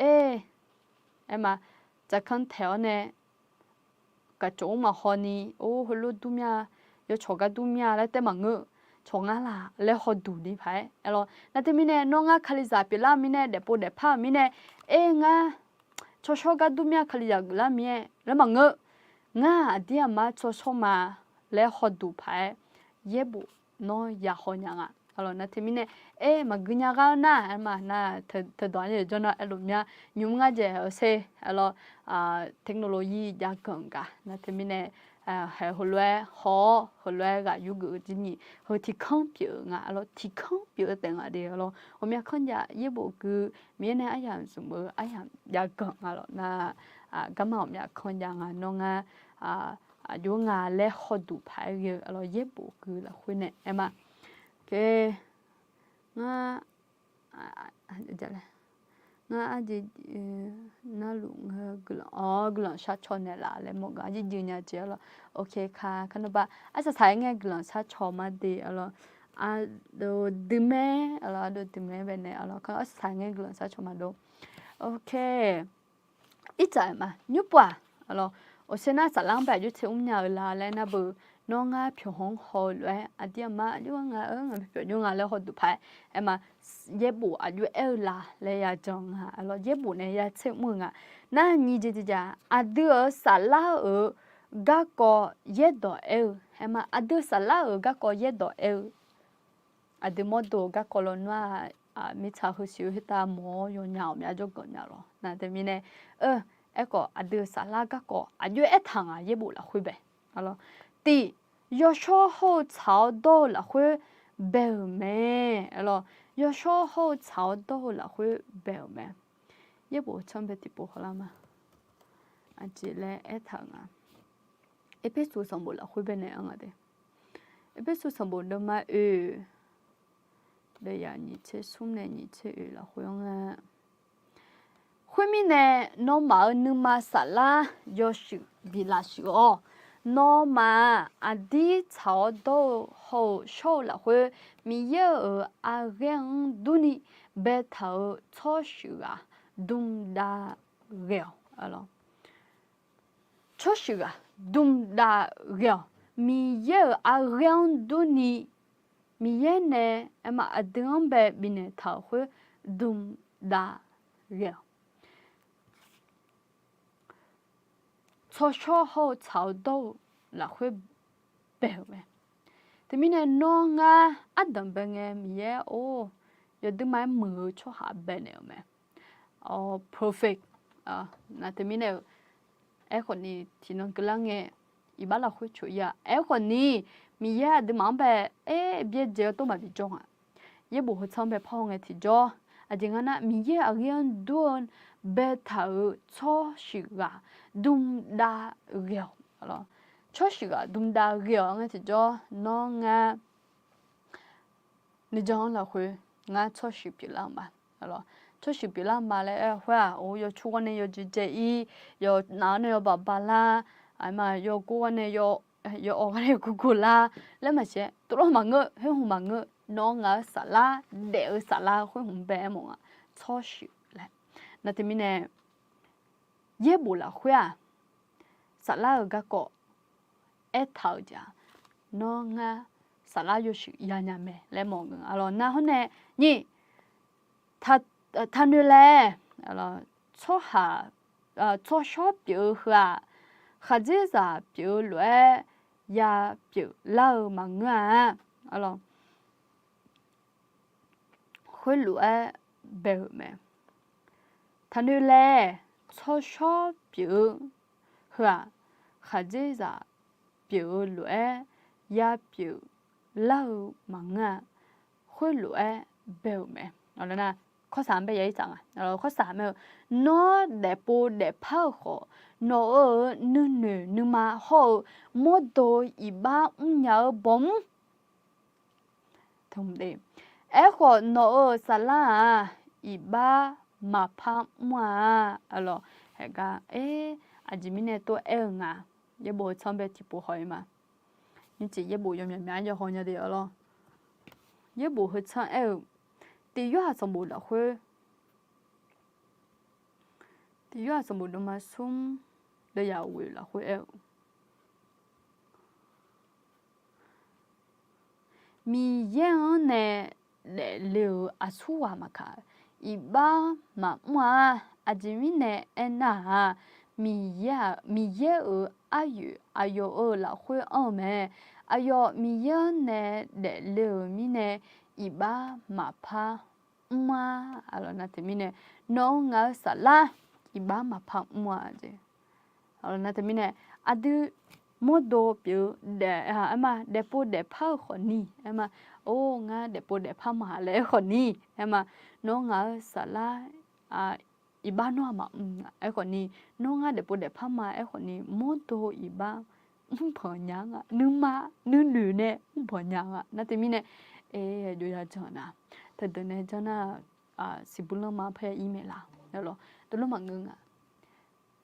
aer, aerma, tsafkanr taeq-awr nae gaqcawq-anr maqhaw ni, or heulof dur mir-a, yawcawq gar dur mir-a laer taef maqngeur. Cawq ngar laq laer hawduq ni paq-aer aerlawr. Nar teumirnae nawr ngar Kalizaq pyeuflar-eu mirnae, daefpov daefpar-euq mirnae, aer ngar tsawrshawr gar dur mir-a, Kalizaq geuflar mir-aer laer maqngeur. Ngar aqdir aqmar tsawrshawr ma laer hawduq paq-aer yaerbof nawr yahaw nya nga. Nar teumirnae, aer maqgui nya gar-eu nar, aerma nar, teudawq-anr jawr nar aerluf mya, nymq mr ngar dzaeq-awr ser, aerlawr, technology jav ganq gaq nar teumirnae, haeq heulof-aer haw-awr heulof-aer ghaq yurgeuf-eu jir ni, heu tiq kanr pyeuf-eu nga, aerlawr tiq kanr pyeuf-eu taef nga de, aerlawr ghawqmya kanr jav yaerbof gui, Miqyaer nae aryamq zmq-eu aryamq jav ganq nga lawr nar, garma ghawqmya kanr jav nga nawr ngar, aqjox nga laer hawduq paq-aer ghae-eu, aerlawr yaerbof gui lafkhoer nae aerma, ngar, ngar arjeq, narluf nga guiqlanq, guiqlanq sharcaw naeqlaf laer mawr gaq arjeq juiv nya jeq, aerlawr, ok ka, ka naba arsaq saq-aer ngae guiqlanq sharcaw ma de, aerlawr, ardov duimaer, aerlawr ardov duimaer baenae, aerlawr ka arsaq saq ngae guiqlanq sharcaw ma dov. Ok. Irtsaq-aer ma nymrpov-aq, aerlawr, awqsaer nar saflar-anr bae aqjox tser mrnya-eu la laer nar beu, nawr ngar pyawq haw-anr haw-eu lof-aer aqdir aqmar aqjox nga-eu, ngaq pyawq aqjox nga laer hawduq paq-aer, aerma, yaerbof aqjox aer-eu la laer yajan nga, aerlawr yaerbof nae ya tser mr-eu nga. Nar nyiq jeq tiq jaq, aqdui-euq saflar-euq garkawv yaerdawq aer-eu, aerma aqdui saflar-euq garkawv yaerdawq aer-eu, aqdui mawrdo-eu garkawv lawnmr-aq, mirtsaq heusiq-eu khoertav mawq-awr yawnya ghawqmya jawrganq nya lawr nar teumirnae, aerkhawf aqdui-euq saflar garkawv aqjox aertaq ngaq yaerbof lafkhoer bae, tiq, yawshawr hawr-eu tsaq-awr dawr-eu lafkhoer bae-euq mae, aerlawr, yawshawr hawr-eu tsaq-awr dawr-eu lafkhoer bae-euq mae. Yaerbof tsanr bae tiqpov hawlar ma. Aqjeq laer aertaq-euq nga. Erpersu sanqbof lafkhoer baenae-anr nga de. Erpersu sanqbof deuvma oe, deuvyaq nyiq tser smr nae nyiq tser oe lafkhoer-anr nga. Khoermirnae, nawmaf-euq nuima saflar yawshuif biflaf shuif-awr, nawmaf-aq aqdir tsaq-awr dawr-eu hawr-eu shawr-eu lafkhoer, Miqyaer-euq arghaer-anr durni baetaq-euq tsawrshuif ghaq dmdav ghae-awq. Tsawrshuif ghaq dmdav ghae-awq. Miqyaer-euq arghaer-anr durni, Miqyaer nae aerma aqdui-anr bae bifnaeq taq-euq khoer dmdav ghae-awq. Tsawrshawr hawr-eu tsaq-awr dawr-eu lafkhoer bae-euq mae. Teumirnae nawr ngar ardanq bae ngae Miqyaer or, yawduima-aer muiq-eu tsawrhaq baenaeq-euq mae. Prophet, nar teumirnae-eu Aerkhawf ni tiqnan keuvlar ngae, iqbax lafkhoer coq-ir-a. Aerkhawf ni, Miqyaer aqduimaf-anr bae aer byaerdzae-eu tov maqbi jawr nga. Yaerbof heu tsanr bae par-awr ngae tiqjawr, aqjeq nga nar, Miqyaer aqgeu-anr dur-eu baetaq-euq tsawrshuif ghaq dmdav ghae-awq. Tsawrshuif ghaq dmdav ghae-awq ngae tiqjawr, nawr ngar nuijan-anr lafkhoer ngar tsawrshuif pyeuflar-eu ma. Tsawrshuif pyeuflar-eu ma laer aer-eu khoer-aq, or, yawcur ghawr nae yawdzae dzae-ir, yawnav-anr nae yawbaq baq lar, aqma yawgor ghawr nae yaw, yawawq ghawr nae yawgor gor lar laer maqsiq-aer, tuvlawr maqngeur, khoer hmq maqngeur, nawr ngaq-euq saflar daef-eu saflar khoer hmq bae-aer mawf nga. Tsawrshuif laer. Nar teumirnae, yaerbof lafkhoer-aq, saflar-euq garkawv aertaq-euq jeq-aq, nawr ngar saflar yawshuif yanya mae laer mawf-eu nga. Aqlawq nar hawr nae nyiq, taqnoeq laer, tsawrhaq, tsawrshawr pyeuf-eu heu-aq, khaqdzerzaq pyeuf-eu lof-aer ya pyeuflar-eu maqngeur-a. Aqlawq, khoerlof-aer bae-euq mae. Taqnoeq laer, tsawrshawr pyeuf-eu heu-aq, khaqdzerzaq pyeuf-eu lof-aer ya pyeuflar-eu maqngeur-a. Khoerlof-aer bae-euq mae. Kawrsaq-anr bae ya-ir tsaf nga. Kawrsaq mae-eu, nawr daefpov daefpar-euq khawf, nawq-euq nuinoeq nuima hawr-eu mawrdo iqbax mrnya-eu bawmr. Aerkhawf, nawq-euq saflar-aq, iqbax maqpar mr-a. Aqlawq, haeqgar, aqjeq mirnae tov aer-eu nga. Yaerbof heu tsanr bae tiqpov haw-ir ma. Nymrcif yaerbof yawmyaq mya-anr yahaw nya de-a lawr. Yaerbof heu tsanr aer-eu, Tiq Yorhaq sanqbof lafkhoer, Tiq Yorhaq sanqbof deuvma smr deuvyaq ghoeq lafkhoer aer-eu, Miqyaer-anr nae daefle-euq aqsurghaq maqkaq, iqbax maqmr-a. Aqjeq mirnae aernar-aq, Miqyaer-aq, Miqyaer-euq aryoeq aqyawf-euq lafkhoer anr-eu mae. Aqyawf Miqyaer-anr nae daefle-euq mirnae, iqbax maqpar mr-a. Aqlawq nar teumirnae, nawr ngaq-euq saflar iqbax maqpar mr-a jeq. Aqlawq nar teumirnae, aqdui mawrdo pyeuf-eu daef, aerma, daefpov daefpar-eu khawfni, aerma, or, ngar daefpov daefpar ma laer aer khawfni, aerma, nawr ngaq-euq saflar iqbax nawr-aq maqmr-a aer khawfni, nawr ngar daefpov daefpar ma aer khawfni, mawrdo iqbax mrbanq nya nga, nuima nuinoeq nae mrbanq nya nga. Nar teumirnae, jov ya janr nar, teudeuq nae janr nar, siqbuir lanrma par ya ir maeqlaf, tuvlof maqngeur nga.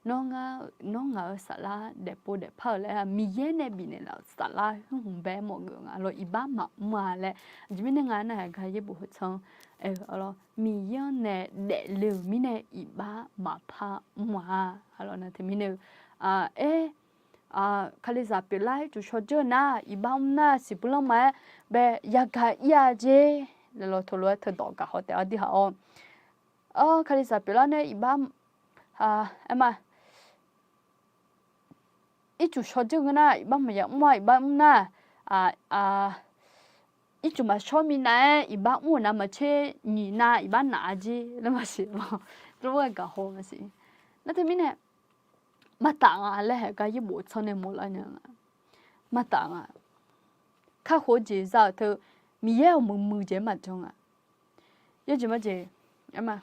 Nawr ngar, nawr ngaq-euq saflar daefpov daefpar-euq laer-aq, Miqyaer nae bifnaeq laf-euq saflar khoer hmq bae-aer mawf geuf nga lawr, iqbax maqmr-a laer. Aqjeq mirnae nga nar, haeqgar yaerbof heu tsanr aer-eu lawr, Miqyaer-anr nae daefle-euq mirnae iqbax maqpar mr-a. Aqlawq nar teumirnae-eu, aer, Kalizaq pyeuflar ircuf shawr dzeur-eu nar, iqbax mr nar, siqbuir lanrma-aer bae yagaq ir-a jeq. Laer lawr, teulof-aer teudawq gaq haw taef-a, dirhaq-awr, Kalizaq pyeuflar nae iqbax, aerma, ircuf shawr dzeur-eu ngeur nar, iqbax maqya mr-a, iqbax mr nar, ircuf maqshawr minav-aer iqbax mr-euq navmaqtser nyiq nav iqbax naf-a jeq laer maqsiq lawr. Teulof-aer gaq haw maqsiq. Nar teumirnae, maqtaf nga laer haeqgar yaerbof tsanr nae mawrlar nya nga. Maqtaf nga. Kakhof-eu jeq za-euq teu, Miqyaer-euq muiqmuiq jeq-aer maqjanr nga. Yawjeq majeq, aerma,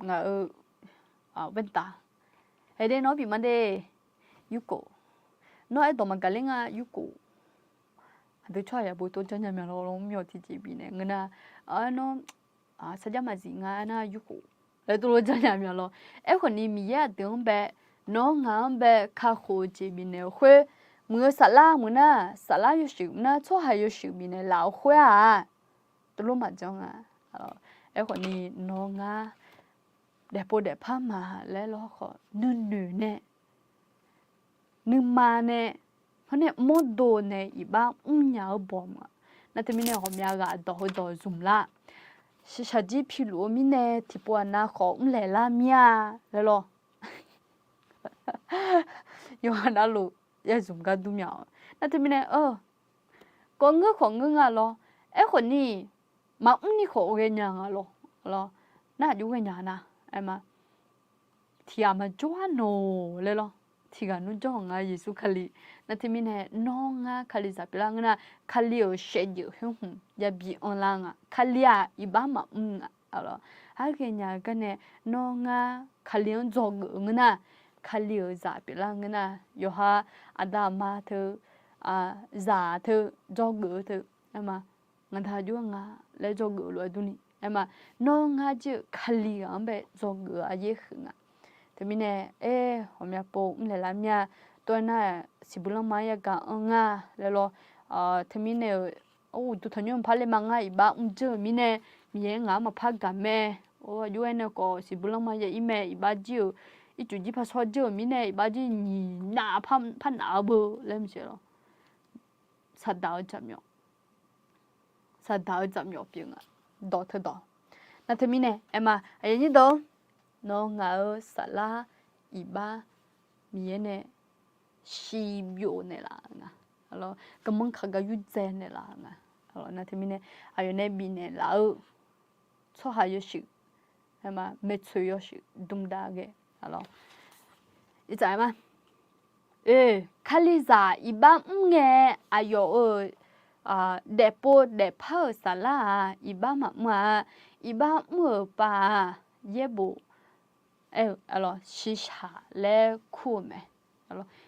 ngaq-euq, a, แว่นตา. Aer de, nawr bif ma de, yurkof. Nawr aerdawq maqgaq ler nga, yurkof. Aqdui tsawrhaq yabo tov janrnya mya lawr, mr-awr tiqjeq bifnaeq ngeur nar, nawr sarjax maqzif nga aernar yurkhof laer tov lof janrnya mya lawr. Aerkhawfni Miqyaer aqdui-anr bae, nawr ngaq-anr bae kakhof-eu jeq bifnaeq-eu khoer, muiq-eu saflar muiq nar, saflar yawshuif nar, tsawrhaq yawshuif bifnaeq laf-eu khoer-aq, tov lof maqjanr nga. Aerkhawfni nawr ngar daefpov daefpar ma laer lawr khawf, nuinoeq nae, nuima nae, hawr nae mawrdo nae iqbax mrnya-eu bawq ma. Nar teumirnae ghawqmya ghaq dawq heu dawq zmq lar. Shaqjir piluf-eu mirnae tiqpov aqnav khawf mrlaeq lar mir-a laer lawr. Yawqha navluf ya zmq gar dur mya-awq. Nar teumirnae, kawv ngeur khawf ngeur nga lawr. Aerkhawfni maqmr ni khawf ghaenya nga lawr. Nar aqjox ghaenya nar, aerma, tiqghaq maqjawr-ar nawq laer lawr. Tiqghaq nmr jawr-euq nga Yeqsur Kali. Nar teumirnae nawr ngar Kalizaq pyeuflar ngeur nar, Kali-euq shaevdzeuf khoer hmq yabi anrlar nga. Kali-aq iqbax maqmr nga. Aqlawr, aqghae nya-eu garnae nawr ngar Kali-anr dzawgeuf-eu ngeur nar, Kali-euq zaq pyeuflar ngeur nar, yawqha aqda aqma teu, zaq teu, dzawgeuf-eu teu, aer ma, ngaqda jov-aer nga laer dzawgeuf-eu lof-aer durni, aer ma, nawr ngar jir-euq Kali ghaq-anr bae dzawgeuf-eu aryaer huiq nga. Teumirnae, aer, ghawqmya pov mrlaeq lar mir-a, tov-aer nar-aq siqbuir lanrma-anr yagaq anr nga laer lawr. Teumirnae-euq, uqduq tanqnymr maqpar ler ma, ngar iqbax mr dzeur-euq mirnae, Miqyaer ngaq-anr maqpar gaq mae. Or, aqjox-aer nae khawf siqbuir lanrma ya ir mae, iqbax jir-euq, ircuf jir par shawr dzeur-euq mirnae, iqbax jir nyiq nav par naf-eu beu laer maqsiq lawr. Saqdaq-eu jaqmyawf, saqdaq-eu jaqmyawf pyeuf nga, dawq teudawq. Nar teumirnae aer ma, aqyuif aqnyir deuq, nawr ngaq-euq saflar iqbax Miqyaer nae shiqbyov naeqlaf nga. Garmanr kaq gar yurdzae naeqlaf nga. Nar teumirnae aqyawf nae bifnaeq laf-eu tsawrhaq yawshuif, aer ma, maeqtsoeq yawshuif dmdav ghae. Aqlawr, iqtsaf aer ma, oe, Kalizaq iqbax mr ngae, aqyawf-euq daefpov daefpar-euq saflar-aq iqbax maqmr-a. Iqbax mr-euq pav-aq yaerbof aer-eu, aqlawr, shiqshaq laer kur-eu mae.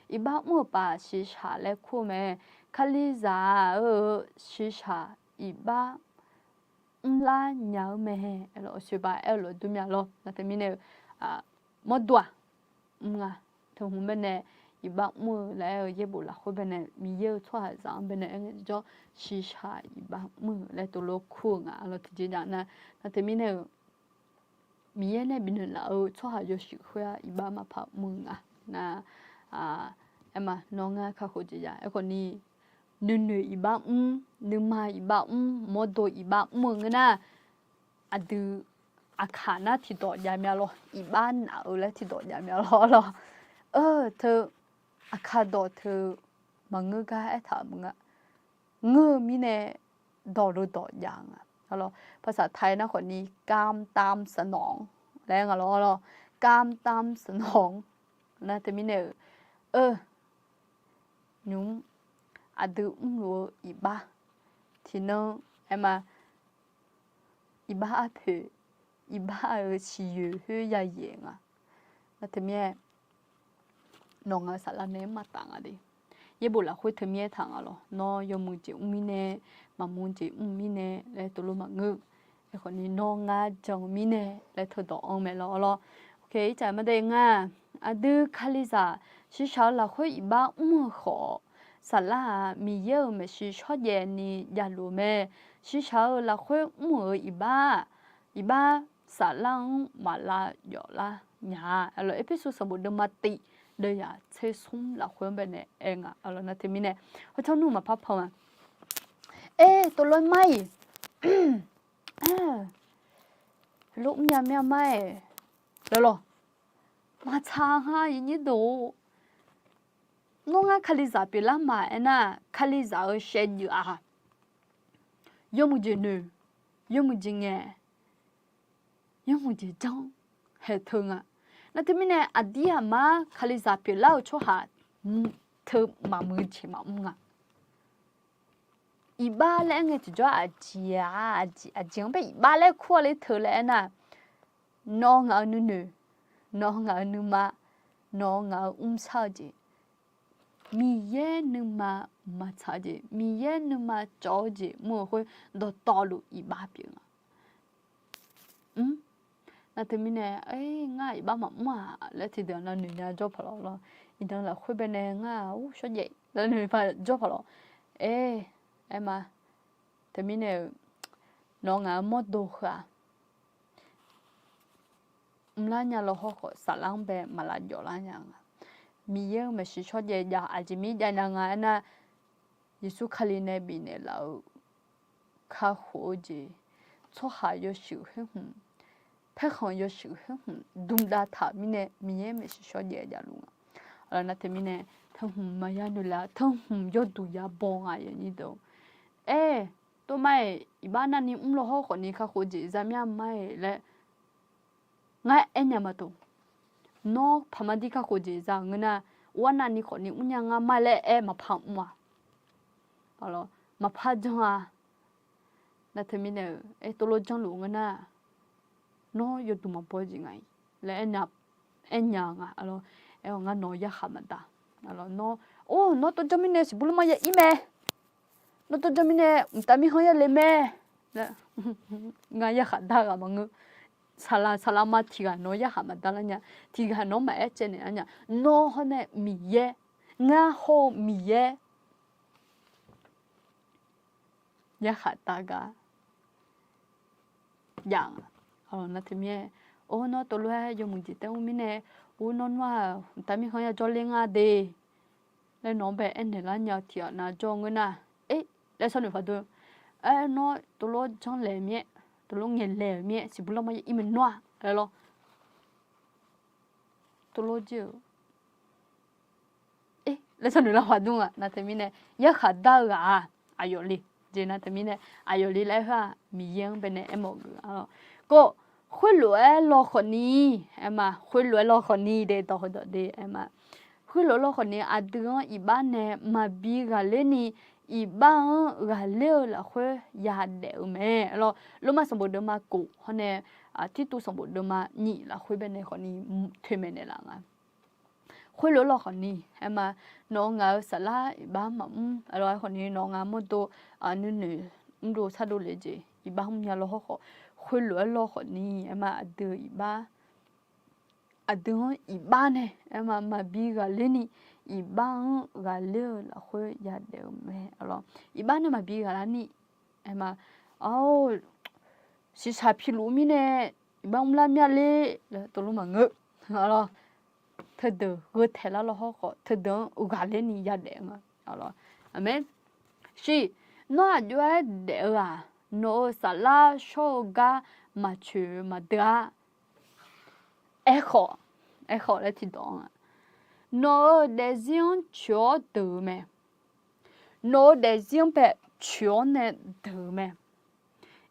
Iqbax mr-euq pav shiqshaq laer kur-eu mae. Kalizaq-euq shiqshaq iqbax mrlar nya-eu mae. Aqlawr, aqsoeq pav aer-eu lof-aer dur mya lawr. Nar teumirnae-eu, mawrdo-aq mr nga. Teu hmq baenae iqbax mr-eu laer aer-eu yaerbof lafkhoer baenae Miqyaer-euq tsawrhaqzaq-anr baenae aer ngae jawr, shiqshaq iqbax mr-eu laer tov lof kur-eu nga. Aqlawr, tiqjeq jav nar, nar teumirnae-eu Miqyaer nae bifnaeq laf-eu tsawrhaq yawshuif khoer-aq iqbax maqpar mr-eu nga. Nar, aer ma, nawr ngar kakhof jeq jav aerkhawf ni, nuinoeq iqbax mr, nuima iqbax mr, mawrdo iqbax mr-eu ngeur nar, aqdui aqkaq nar tiqdawq jav mya lawr, iqbax naf-eu laer tiqdawq jav mya lawr lawr. Teu, aqkaq dawq teu maqngeur gar aertaq-euq maqngeur. Ngeur-eu mirnae dawq lo dawq jav nga. Aqlawr, ภาษาไทย nar khawf ni กามตามสนอง laer nga lawr lawr, กามตามสนอง. Nar teumirnae-euq, eu, nymq mr, aqdui mrluf-eu iqbax tiqnan, aer ma, iqbax arpoeq, iqbax-euq siqyoeq khoer yayaeq nga. Nar teumirnae nawq ngaq-eu saflar nae maqtaf nga de. Yaerbof lafkhoer teumirnae taq nga lawr, nawr yawmuiq jeq mr mirnae, maqmuiq jeq mr mirnae laer tov lof maqngeur. Aerkhawf ni nawr ngar jan-eu mirnae laer teudawq anr mae lawr lawr. Ircaf maqde nga, aqdui Kalizaq shiqshaq-eu lafkhoer iqbax mr-eu khawf, saflar-aq Miqyaer-euq maeqshi shawrjaev ni javluf-eu mae. Shiqshaq-eu lafkhoer mr-euq iqbax, iqbax saflar-anr maq lav jawf lar nya-a. Aqlawr, Erpersu sanqbof deuvma tiq, deuvyaq tser smr lafkhoer-anr baenae aer nga. Aqlawr, nar teumirnae hawtsawr nmr maqpar pan-a. Aer, tov lof-aer mar-iq, lof mrnya mya mar-aer, lawr lawr, maqtsaq ha, aqnyir deuq-or. Nawr ngar Kalizaq pyeuflar ma aernar, Kalizaq-euq shaevdzeuf-aq, yawmuiq jeq noeq, yawmuiq jeq ngaeq, yawmuiq jeq janr, haeq teu nga. Nar teumirnae aqdir aqmar Kalizaq pyeuflar-euq tsawrhaq teu maqmuiq jeq maqmr nga. Iqbax laer aer ngae tiqjawr aqjeq-a, aqjeq-anr bae iqbax laer kur-a ler teu laer aernar, nawq ngaq-euq nuinoeq, nawq ngaq-euq nuima, nawq ngaq-euq mrshar-eu jeq, Miqyaer nuima maqtsaq-eu jeq, Miqyaer nuima cawv-eu jeq mr-eu khoer dawqtawvluf iqbax pyeuf nga. Mr, nar teumirnae, ngar iqbax maqmr-aq laer tiqdeuq-anr noeq nya jawr paq lawr lawr. Iqnan lafkhoer baenae ngar-aq, ur, shawrjaev laer noeq paq jawr paq lawr. Aer, aer ma, teumirnae-euq, nawq ngaq-euq mawrdo heu-aq, mrlar nya lawr hawr khawf saflar-anr bae maq lav jawf lar nya nga. Miqyaer-euq maeqshi shawrjaev jav aqjeq mir jav nya nga aernar, Yeqsur Kali nae bifnaeq laf-eu kakhof-eu jeq, tsawrhaq yawshuif khoer hmq, paerkhanq yawshuif khoer hmq dmdav taq-euq mirnae Miqyaer maeqshi shawrjaev javluf nga. Nar teumirnae, tanqhmq maqya noeq laf, tanqhmq yawduq yabaw nga, aqnyir deuq. Aer, tov mar-iq, iqbax navni mr lawr hawr khawfni kakhof jeq za mya mar-iq laer ngar aernya maqtov. Nawr paqma dir kakhof jeq za-euq ngeur nar, ur arnavni khawfni mrnya ngar ma laer aer maqpar mr-a. Maqpar jan-a. Nar teumirnae-eu, aer tov lor janrluf ngeur nar, nawr yawduq maqbaw jeq nga-iq laer aernya nga. Aer-awq ngar nawq-eu yarkhaq maqda. Nawr, or, nawr tov janr mirnae siqbur lanrma ya ir mae. Nawr tov janr mirnae mqtav mirkhanq ya le mae. Ngar yarkhaq dar ghaq maqngeur. Saqlaq saqlaq ma tiq ghaq nawq-eu yarkhaq maqda lar nya. Tiq ghaq nawq-anr maqaer caev naeq lar nya. Nawr hawr nae Miqyaer, ngar hawr-eu Miqyaer yarkhaq dar gar jav nga. Nar teumirnae, or, nawr tov lof-aer yawmuiq jeq taef mr mirnae, or, nawr nmr-aq mqtav mirkhanq ya jawrler nga de laer nawq-anr bae aernaeq lar nya-eu tiq ghaq nav jawr ngeur nar, e, laer sharnoeq paq dmr. Aer, nawr tov lor janr laeq-eu mir-aer, tov lor ngaeq laeq-euq mir-aer siqbur lanrma ya ir mae nawr-aq laer lawr. Tov lor jir-eu, e, laer sharnoeq lar paq dmr-aq. Nar teumirnae yarkhaq dar-eu ghaq-aq aqyawf le. Jeq nar teumirnae aqyawf le laer aer heu-aq Miqyaer-anr bae nae aermawf geuf-a lawr. Kov, khoerlof-aer lawkhawfni, aer ma, khoerlof-aer lawkhawfni de dawq heudawq de aer ma. Khoerlof-aer lawkhawfni aqdui-anr iqbax nae maqbi ghaqler ni, iqbax-anr ghaqler-eu lafkhoer yadaef-eu mae. Lawr, Lormav sanqbof deuvma kof hawr nae Tirtuv sanqbof deuvma nyiq lafkhoer bae nae khawfni toeqmaeq naeqlaf nga. Khoerlof-aer lawkhawfni, aer ma, nawq-eu ngaq-eu saflar iqbax maqmr, aer lawr, aerkhawfni nawq-eu ngaq mawrdo nuinoeq mrdov shardov le jeq iqbax mrnya lawr hawrkhawf, khoerlof-aer lawkhawfni, aer ma, aqdui iqbax aqdui-anr iqbax nae, aer ma, maqbi ghaqler ni, iqbax-anr ghaqler-eu lafkhoer yadaef-eu mae. Iqbax nae maqbi ghaqlar ni, aer ma, ar, shiqshaq piluf mirnae iqbax mrlar myav ler laer tov lor maqngeur. Teudeuq gheu taeq lar lawr hawrkhawf, teudeuq-anr ghaqler ni yadaef nga. Aqmeq. Shiq, nawr aqjox-aer daef-eu-aq, nawq-euq saflar shawr-eu gar maqcoeq maqdeuv-a. Aerkhawf, aerkhawf laer tiqdawq-a, nawq-euq daefzir-anr coeq-awr deuq-eu mae. Nawq-euq daefzir-anr bae coeq-awr nae deuq-eu mae.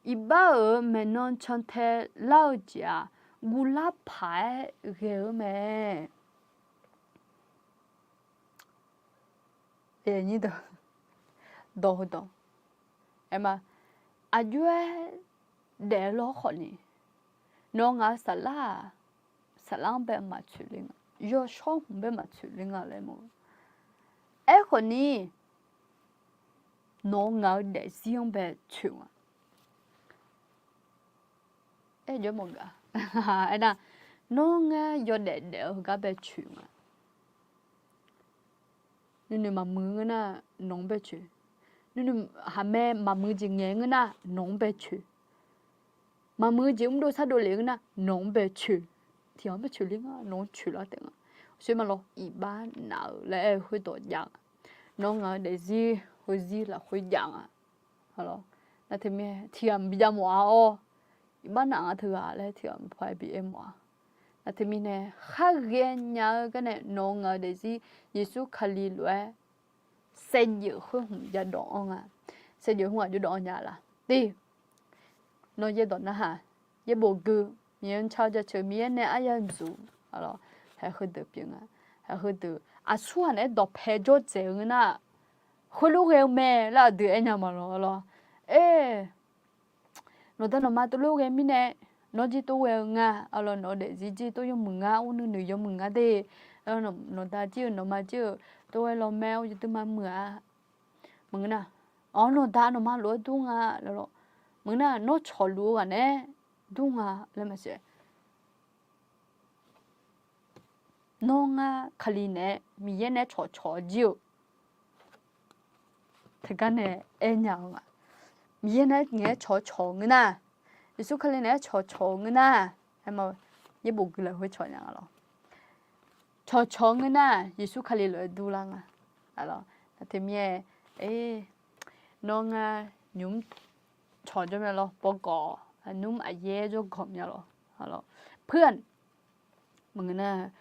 Iqbax-euq maeqnan cantae lar-eu jeq-aq, guvlar paq-aer ghae-eu mae. Dawq heudawq, aer ma, aqjox-aer daef-eu lawr khawfni, nawq-eu ngaq-eu saflar-aq, saflar-anr bae maqcoeq le nga, yawshawr hmq bae maqcoeq le nga laer mawf-eu. Aerkhawfni, nawq-eu ngaq-eu daefzir-anr bae coeq nga. Aer jawr mawf gaq. Aernar, nawr ngar yawdaef daef-eu heugar bae coeq nga. Nuinoeq maqmuiq ngeur nar, nawq-anr bae coeq. Nuinoeq haqmae maqmuiq jeq ngaeq ngeur nar, nawq-anr bae coeq. Maqmuiq jeq mrdov shardov lef ngeur nar, nawq-anr bae coeq. Tiq ghaq-anr bae coeq ler nga, nawq-anr coeq lar taef nga. Soer ma lawr, iqbax naf-euq laer aer-eu khoerdawq jav nga. Nawq-eu ngaq-eu daefzir heuzir lafkhoer jav nga. Nar teumirnae tiq ghaq maqbi jav mawf-a-awr, iqbax naf nga teughaq laer tiq ghaq maqpar bi aer mawf-a. Nar teumirnae khar ghaenya-eu garnae nawq-eu ngaq-eu daefzir Yeqsur Kali lof-aer saevdzeuf khoer hmq jadawv anr nga. Saevdzeuf hmq aqjox dawv anr nya laf te. Nawr yaerdawq narhaq, yaerbof gui, Miqyaer-anr car-eu jaceuq, Miqyaer nae aryamq dzuq, haeq heudeuq pyeuf nga. Haeq heudeuq aqsurghaq naeq-aer dawqpae jawr dzaeq-eu ngeur nar, khoerlof ghae-eu mae laer aqdui aer nya ma lawr lawr. Aer, nawqda nawqma tov lof ghae mirnae, nawr jir tov ghae-eu nga, arlawr nawq-eu daefzir jir tov yawmuiq nga, ur nuinoeq yawmuiq nga de. Nawqda jir-euq nawqma jir-euq tov ghae lawr mae, ur yawduq ma muiq-a. Maqngeur nar, awr nawqda nawqma lof-aer dur nga laer lawr. Maqngeur nar, nawr cawqluf-eu ghaq naeq-aer dur nga laer maqsiq. Nawr ngar Kali naeq-aer, Miqyaer naeq-aer cawqcawq jir-euq teugar nae aer nya-eu nga. Miqyaer naeq-aer ngaeq-aer cawqcawq ngeur nar, Yeqsur Kali naeq-aer cawqcawq ngeur nar, aer ma, yaerbof gui lafkhoer cawq nya nga lawr. Cawqcawq ngeur nar, Yeqsur Kali lof-aer durlar nga. Aqlawr, nar teumirnae, nawr ngar nymq mr cawq jawr mya lawr, bawgawq, nymq mr aqyaer jawrgawq mya lawr. Aqlawr, pu-aq, maqngeur nar,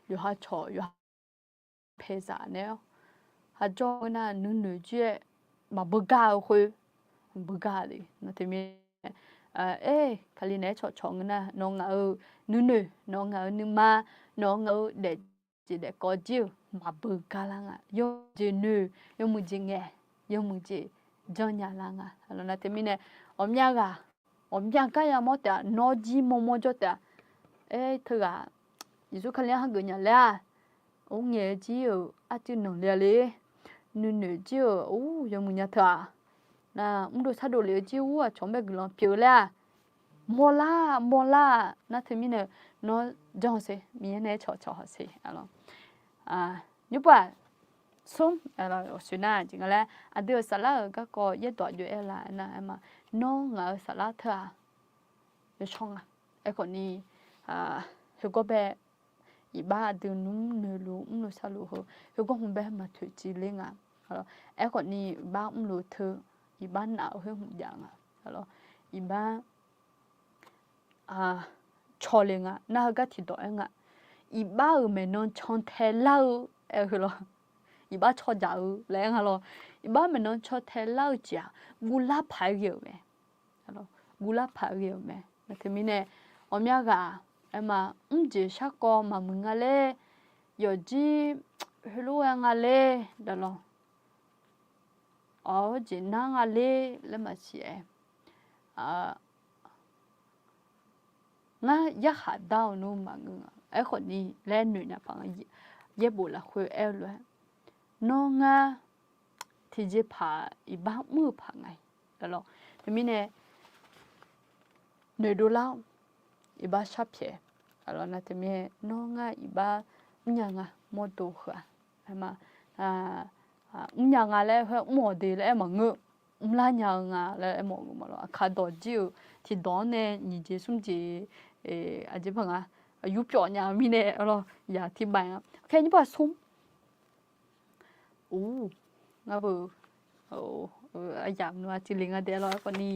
yawqha cawq yawqha paeqzaq naeq-awr ha jawr ngeur nar, nuinoeq jir-aer maqbeugar-eu khoer, beugar le. Nar teumirnae, Aer, Kali naeq-aer cawqcawq ngeur nar, nawq ngaq-euq nuinoeq, nawq ngaq-euq nuima, nawq ngaq-euq daefjeq daefkawv jir-euq maqbeugar lar nga. Yawmuiq jeq noeq, yawmuiq jeq ngaeq, yawmuiq jeq janrnya lar nga. Nar teumirnae, ghawqmya ghaq, ghawqmya gar yamawr taef-a, nawr jir mawrmawr jawr taef-a. Aer, teughaq Yeqsur Kali-anr hageuf nya laer-aq, or ngaeq-eu jir-euq arcuiv nanqle-a le, nuinoeq jir-euq ur yawmuiq nya teu-aq, nar mrdov sardov lef-eu jir ur aqcawq-anr bae guiqlanq pyeuf-eu laer-aq, mawrlar mawrlar. Nar teumirnae nawr janr-awq ser, Miqyaer nae-aer cawqcawq hawq ser. Nymrpov-aq, smr, awqsoeq nar jeq nga laer aqdui-euq saflar-euq garkawv yaerdawq aqjox aer-eu la aernar, aerma, nawr ngaq-euq saflar teu-aq, yawshawr nga. Aerkhawfni, heugawr bae iqbax aqdui nmr noeqluf mrluf sharluf heu, heugawr hmq bae maqtoeq civ ler nga. Aerkhawfni iqbax mrluf teu, iqbax naf-eu khoer hmq jav nga. Iqbax cawle nga. Nar heugar tiqdawq aer nga. Iqbax-euq maeqnan cantae lar-eu aer-eu heu lawr. Iqbax caw jaq-eu laer aer nga lawr. Iqbax maeqnan cantae lar-eu jeq-aq, guvlar paq-aer ghae-euq mae. Guvlar paq-aer ghae-euq mae. Nar teumirnae, ghawqmya ghaq, aerma, mrjeq sharkawv maqmuiq nga ler, yawfjir heulof-aer nga ler, daqlawq, awq-eu jeq nar nga ler laer maqsiq-aer, ngar yarkhaq dar-eu nmr maqngeur nga. Aerkhawfni laer noeqnya paq nga. Yaerbof lafkhoer aer-eu lof-aer, nawr ngar tiqjeqpaq iqbax mr-eu paq nga. Teumirnae noeqdov lar-awr iqbax sharpyaeq. Nar teumirnae nawr ngar iqbax mrnya nga mawrdo heu-aq, aerma, mrnya nga laer khoer mr-awq de laer aer maqngeur. Mrlar nya-eu nga laer aermawf-eu ma lawr. Aqkaq dawq jir-euq tiqdawq-anr nae nyiq jeq smr jeq, aqjeq paq nga, yurpyawf nya-eu mirnae lawr, yaq tiqbae nga. Khaer nymrpov-aq smr. Or, ngar beu, aryamq nmr arcuiv le nga dae lawr. Aerkhawfni,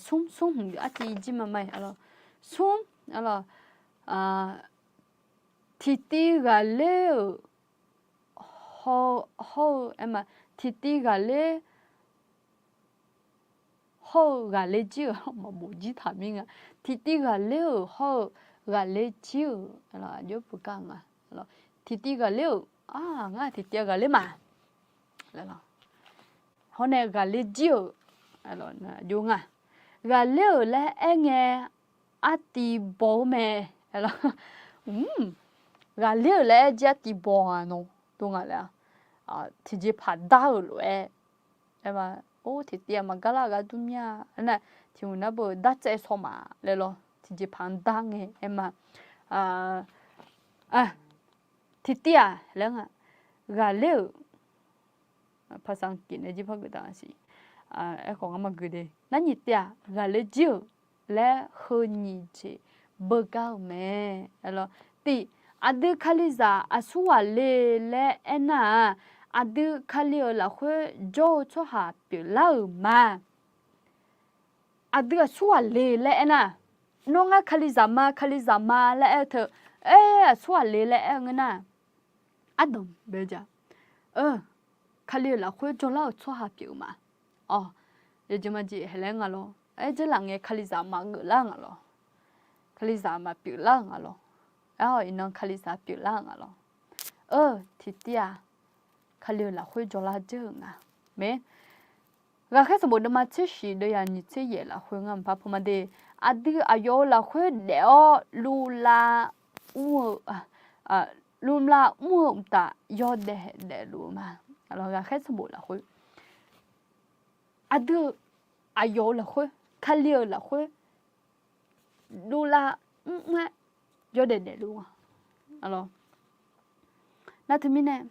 smr, smr hmq arcuiv jir ma ma-iq lawr. Smr, lawr, tiqtiv ghaqler-euq hawr-eu, aerma, tiqtiv ghaqler hawr-eu ghaqler jir-euq maqbof jir taq mir nga. Tiqtiv ghaqler-euq hawr-eu ghaqler jir-euq, aqjox beugar nga. Tiqtiv ghaqler-euq, ngar tiqtiv ghaqler ma. Hawr nae ghaqler jir-euq, aqjox nga. Ghaqler-euq laer aer ngae, artiv baw-eu mae. Ghaqler-euq laer aer jir artiv baw nga nawr dov nga laer-a. Tiqjeqpaq dar-euq lof-aer, aerma, or tiqtiv-aq maqgar lar-eu gar dur mir-a. Aernar, tiq hmq nar beu dartsaev shaw ma laer lawr. Tiqjeqpaq-anr dar ngae aerma, tiqtiv-aq laer nga, ghaqler-euq, paqsaq anqkiq nae jir par geuf taq siq. Aerkhawf ngar maqgeu de. Nar nyiq tiv-aq ghaqler jir-euq laer heu nyiq jeq beugar-euq mae. Tiq, aqdui Kalizaq aqsurghaq le laer aernar-aq, aqdui Kali-euq lafkhoer jawr-eu tsawrhaq pyeuflar-euq ma. Aqdui aqsurghaq le laer aernar, nawr ngar Kalizaq ma, Kalizaq ma laer aer-eu teu, aer aqsurghaq le laer aer-eu ngeur nar, ardanq bae-eu jeq, Kali-euq lafkhoer jawrlar-euq tsawrhaq pyeuf-eu ma. Awq, yawjeq majeq haeq laer nga lawr. Aer jeurlaf ngae Kalizaq maqgeuf lar-eu nga lawr. Kalizaq maqpyeuf lar-euq nga lawr. Aer-awq iqnan Kalizaq pyeuflar-euq nga lawr. Tiqtiv-aq, Kali-euq lafkhoer jawrlar dzeur-euq nga. Mae, Ghaqkhaer sanqbof deuvma tser shiq deuvyaq nyiq tser yaef lafkhoer ngar mqpar pu ma de. Aqdui aqyawf-euq lafkhoer daef-awr luvlav mr-eu, luvlav mr-eu mqtav yawdaef daefluf-eu ma. Ghaqkhaer sanqbof lafkhoer, aqdui aqyawf-euq lafkhoer, Kali-euq lafkhoer dovlav mr-aer yawdaef daefluf-eu nga. Nar teumirnae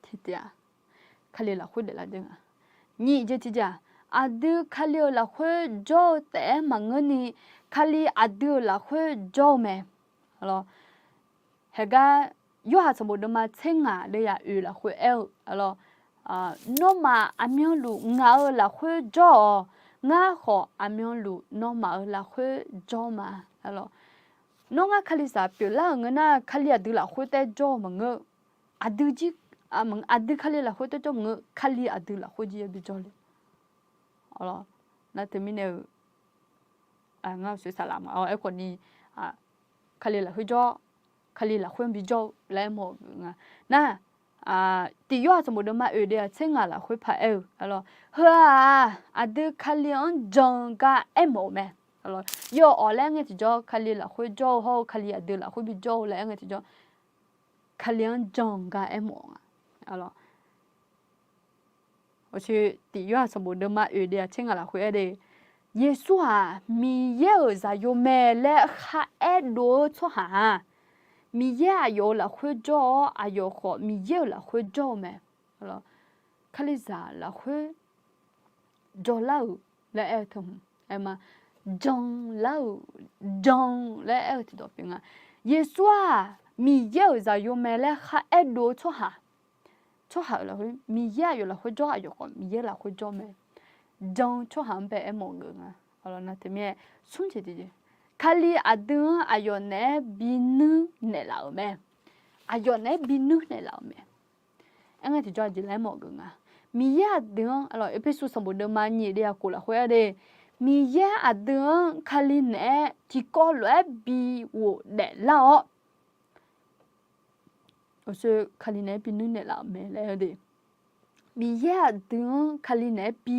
tiqtiv-aq, Kali-euq lafkhoer daeflar dzeur nga. Nyiq jeq tiqjeq-aq, aqdui Kali-euq lafkhoer jawr-eu taef-aer maqngeurni, Kali aqdui-euq lafkhoer jawr-eu mae. Haegar Yorhaq sanqbof deuvma tser ngaq deuvyaq oeq lafkhoer aer-eu, nawmaf aqmyanluf ngaq-euq lafkhoer jawr-awq. Ngar khawf aqmyanluf nawmaf-euq lafkhoer jawr ma. Nawr ngar Kalizaq pyeuflar-euq ngeur nar, Kali aqdui lafkhoer taef jawr-eu maqngeur. Aqdui jir, aqdui Kali lafkhoer taef jawr maqngeur, Kali aqdui lafkhoer jir yabi jawrle. Nar teumirnae-euq, ngar soeqsaq laf ma-awr aerkhawf ni, Kali lafkhoer jawr, Kali lafkhoer-anr bijawr-eu laer aermawf-euq nga. Nar, Tiq Yorhaq sanqbof deuvma oeq deuvya tser ngaq lafkhoer paq aer-eu, heu-aq, aqdui Kali-anr jan-eu gar aermawf-eu mae. Yawawq laer aer ngae tiqjawr, Kali lafkhoer jawr-eu hawr-eu Kali aqdui lafkhoer bijawr-eu laer aer ngae tiqjawr, Kali-anr jan-eu gar aermawf nga. Tiq Yorhaq sanqbof deuvma oeq deuvya tser ngaq lafkhoer aer de, Yeqsur-aq Miqyaer-euq zaqyo mae laer kharaer dov-eu tsawrhaq-aq, Miqyaer aqyawf-euq lafkhoer jawr-awr, aqyawf khawf Miqyaer-euq lafkhoer jawr-eu mae. Kalizaq lafkhoer jawrlar-euq laer aer-eu teu hmq aer ma, jan lar-euq, jan laer aer-eu tiqdawq pyeuf nga. Yeqsur-aq Miqyaer-euq zaqyo mae laer kharaer dov-eu tsawrhaq, tsawrhaq-euq lafkhoer, Miqyaer aqyawf lafkhoer jawr, aqyawf khawf Miqyaer lafkhoer jawr mae. Jan-eu tsawrhaq-anr bae aermawf geuf nga. Nar teumirnae smr jeq tiqjeq, Kali aqdui-anr aqyawf naeq-aer binuir naeqlaf-euq mae. Aqyawf naeq-aer binuir naeqlaf-euq mae. Aer ngae tiqjawr aqjeq laer aermawf geuf nga. Miqyaer aqdui-anr, Erpersu sanqbof deuvma nyiq deuvya khof lafkhoer aer de, Miqyaer aqdui-anr Kali naeq-aer tiqkawv lof-aer bi ghofdaef lar-awr, Kali naeq-aer binuir naeqlaf-euq mae laer aer de. Miqyaer aqdui-anr Kali naeq-aer bi,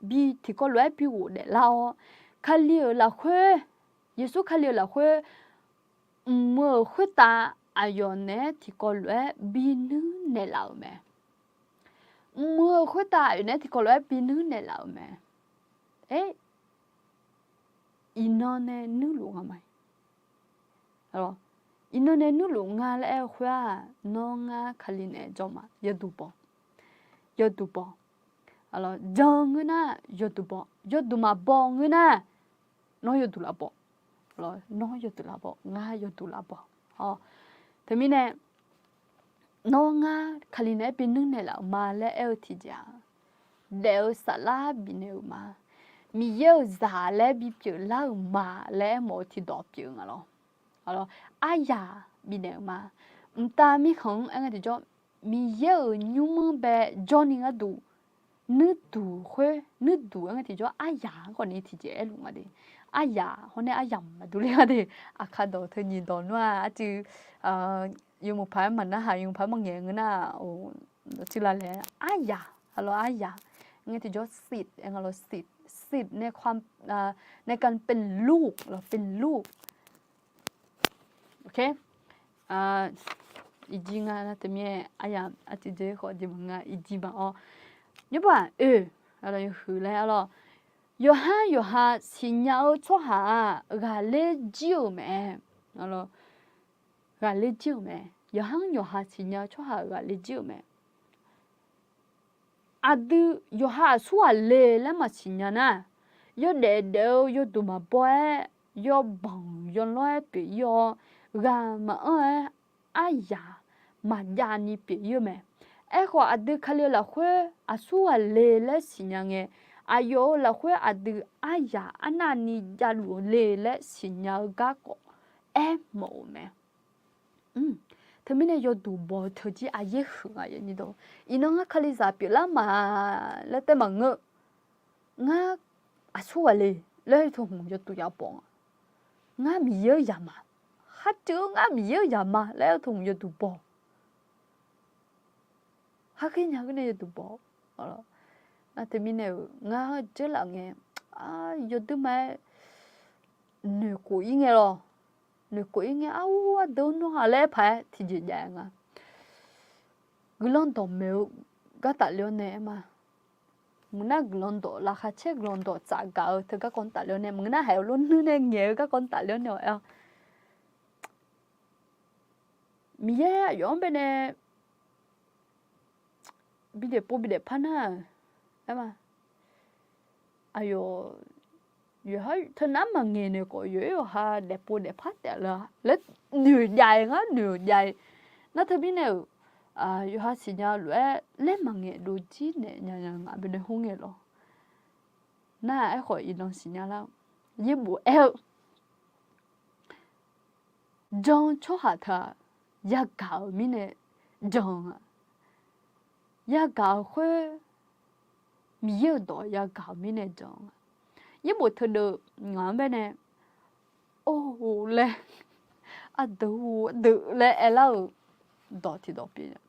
bi tiqkawv lof-aer bi ghofdaef lar-awr, Kali-euq lafkhoer, Yeqsur Kali-euq lafkhoer mq-euq khoertav aqyawf naeq-aer tiqkawv lof-aer binuir naeqlaf-euq mae. Mq-euq khoertav aqyawf naeq-aer tiqkawv lof-aer binuir naeqlaf-euq mae. Aer, iqnan nae nuirluf nga ma. Iqnan nae nuirluf nga laer aer-eu khoer-aq, nawr ngar Kali naeq-aer jawr ma, yawduq baw. Yawduq baw. Jan ngeur nar yawduq baw. Yawduq maqbaw ngeur nar, nawr yawduq laf baw. Nawr yawduq laf baw, ngar yawduq laf baw. Teumirnae, nawr ngar Kali naeq-aer binuir naeqlaf-euq ma laer aer-eu tiqjeq-aq, daef-eu saflar bifnaeq-euq ma. Miqyaer-euq zaq laer bipyeuf lar-euq ma laer aermawf-eu tiqdawq pyeuf nga lawr. Aryaq bifnaeq-euq ma. Mqtav mirkhanq-anr aer ngae tiqjawr, Miqyaer-euq nymr-anr bae jawrni gharduq, nuirduq khoer, nuirduq aer ngae tiqjawr aryaq-anr khawfni tiqjeq aerluf nga de. Aryaq hawr nae aryamq maqdur le nga de. Aqkar dawq teu nyiq dawq nar-aq arcuiv yawmuiq paq-aer maqnarhaq, yawmuiq paq-aer maqngaeq ngeur nar, cuiv lavlaeq aryaq, aqlawr aryaq ngae tiqjawr sit aer nga lawr, sit, sit nae, nae kan เป็นลูก lawr, เป็นลูก. Iqjir nga nar teumirnae aryaq arcuiv dzer khawf jeq maqnga, iqjir ma-awr. Nymr paq oe, huiq laer lawr. Yawqhar yawqha siqnya-eu tsawrhaq-aq ghaqler jir-euq mae. Ghaqler jir-euq mae. Yawqhar yawqha siqnya-eu tsawrhaq ghaqler jir-euq mae. Aqdui yawqha aqsur ghaq le laer maqsiq nya nar, yawdaef daef-eu yawduq maqbaw-aer, yawbanq yawlanr-aer pyeuf-ir-awr, ghaq maqanr-aer aryaq maqjav ni pyeuf-ir-eu mae. Aerkhawf, aqdui Kali-eu lafkhoer aqsur ghaq le laer siqnya ngae, aqyawf-euq lafkhoer aqdui aryaq arnavni javluf-eu le laer siqnya-eu garkawv aermawf-euq mae. Teumirnae yawduq baw-eu teujir aqyaer huiq nga yaeq nyi dawq. Iqnan ngar Kalizaq pyeuflar ma laer taef maqngeur. Ngar aqsur ghaq le laer teu hmq yawduq ya baw nga. Ngar Miqyaer-euq zaqma, kharteuv-eu ngar Miqyaer-euq zaqma laer teu hmq yawduq baw. Kharkhaer nya geur nae yawduq baw. Nar teumirnae-euq ngar dzeurlaf ngae, yawduq ma-aer noeqkhof-ir ngae lawr. Noeqkhof-ir ngae, arhu ardeuv nawr ha laer paq-aer tiqjeq jav-aer nga. Guiqlanq dawq maeq-eu gar tafler-awr nae aer ma. Maqngeur nar guiqlanq dawq, laqkhaq caer guiqlanq dawq tsafgaq-eu teu garkawv tafler-awr nae, maqngeur nar haiq-eu lor nuir nae ngaeq-eu garkawv tafler-awr nae-awq aer-awr. Miqyaer aqyawf-anr baenae bi daefpov bi daefpar nar-aq, aer ma. Aqyawf, yawqha teunav maqngaeq naeq khawf, yawqha daefpov daefpar taef-a laer noeq jav-iq ngar noeq jav-iq. Nar teumirnae-euq, yawqha siqnya lof-aer laer maqngaeq dovjir naeq nya nya ngaq baqdanae hmr ngae lawr. Nar-aq aerkhawf iqnan siqnya lar-eu yaerbof aer-eu jan-eu tsawrhaq teu-aq, yagaq-euq mirnae jan-eu nga. Yagaq-euq khoer, Miqyaer-euq dawq yagaq-euq mirnae jan-eu nga. yaerbof teudeuv ngaq-anr baenae, or laer, aqdeuq ardeuq laer aerlar-euq dawq tiqdawq pyeuf.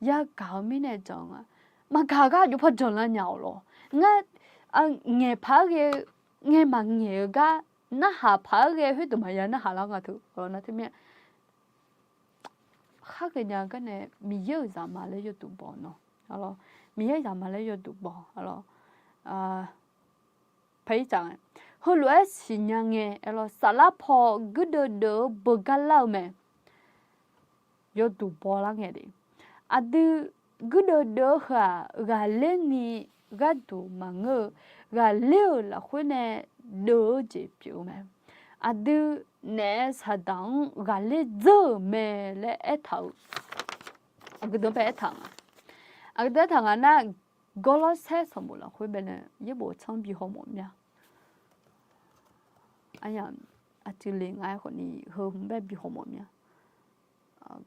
Yagaq-eu mirnae jan nga. Maqgaq gar aqjox par janlar nya-awq lawr. Ngar, ngaeq paq-aer ghae, ngaeq maqngaeq-eu gar, narhaq paq-aer ghae khoerdeuq maqya narhaq lar nga teu. Nar teumirnae, khar ghaenya garnae Miqyaer-euq zaqmar laer yawduq baw-awq nawr. Miqyaer zaqmar laer yawduq baw-awq. Heulof-aer siqnya ngae, aerlawr, saflar paw guirdeuv deuv-eu beugar lar-eu mae. Yawduq bawlar ngae de. Aqdui guirdeuv deuv-eu heu-aq, ghaqler ni gharduq maqngeur-eu, ghaqler-euq lafkhoer nae deuv-eu jeq pyeuf-eu mae. Aqdui naef-aer Saqdaq-anr ghaqler dzeur-euq mae laer aertaq-eu, aqgeu deuq-anr bae aertaq nga. Aqgeu deuq aertaq nga nar, Gawrlawrsaer sanqbof lafkhoer baenae yaerbof tsanr bi hawmawf mir-a. Aqyawf aqcuiv le nga-aer khawfni heu hmq bae bi hawmawf mir-a.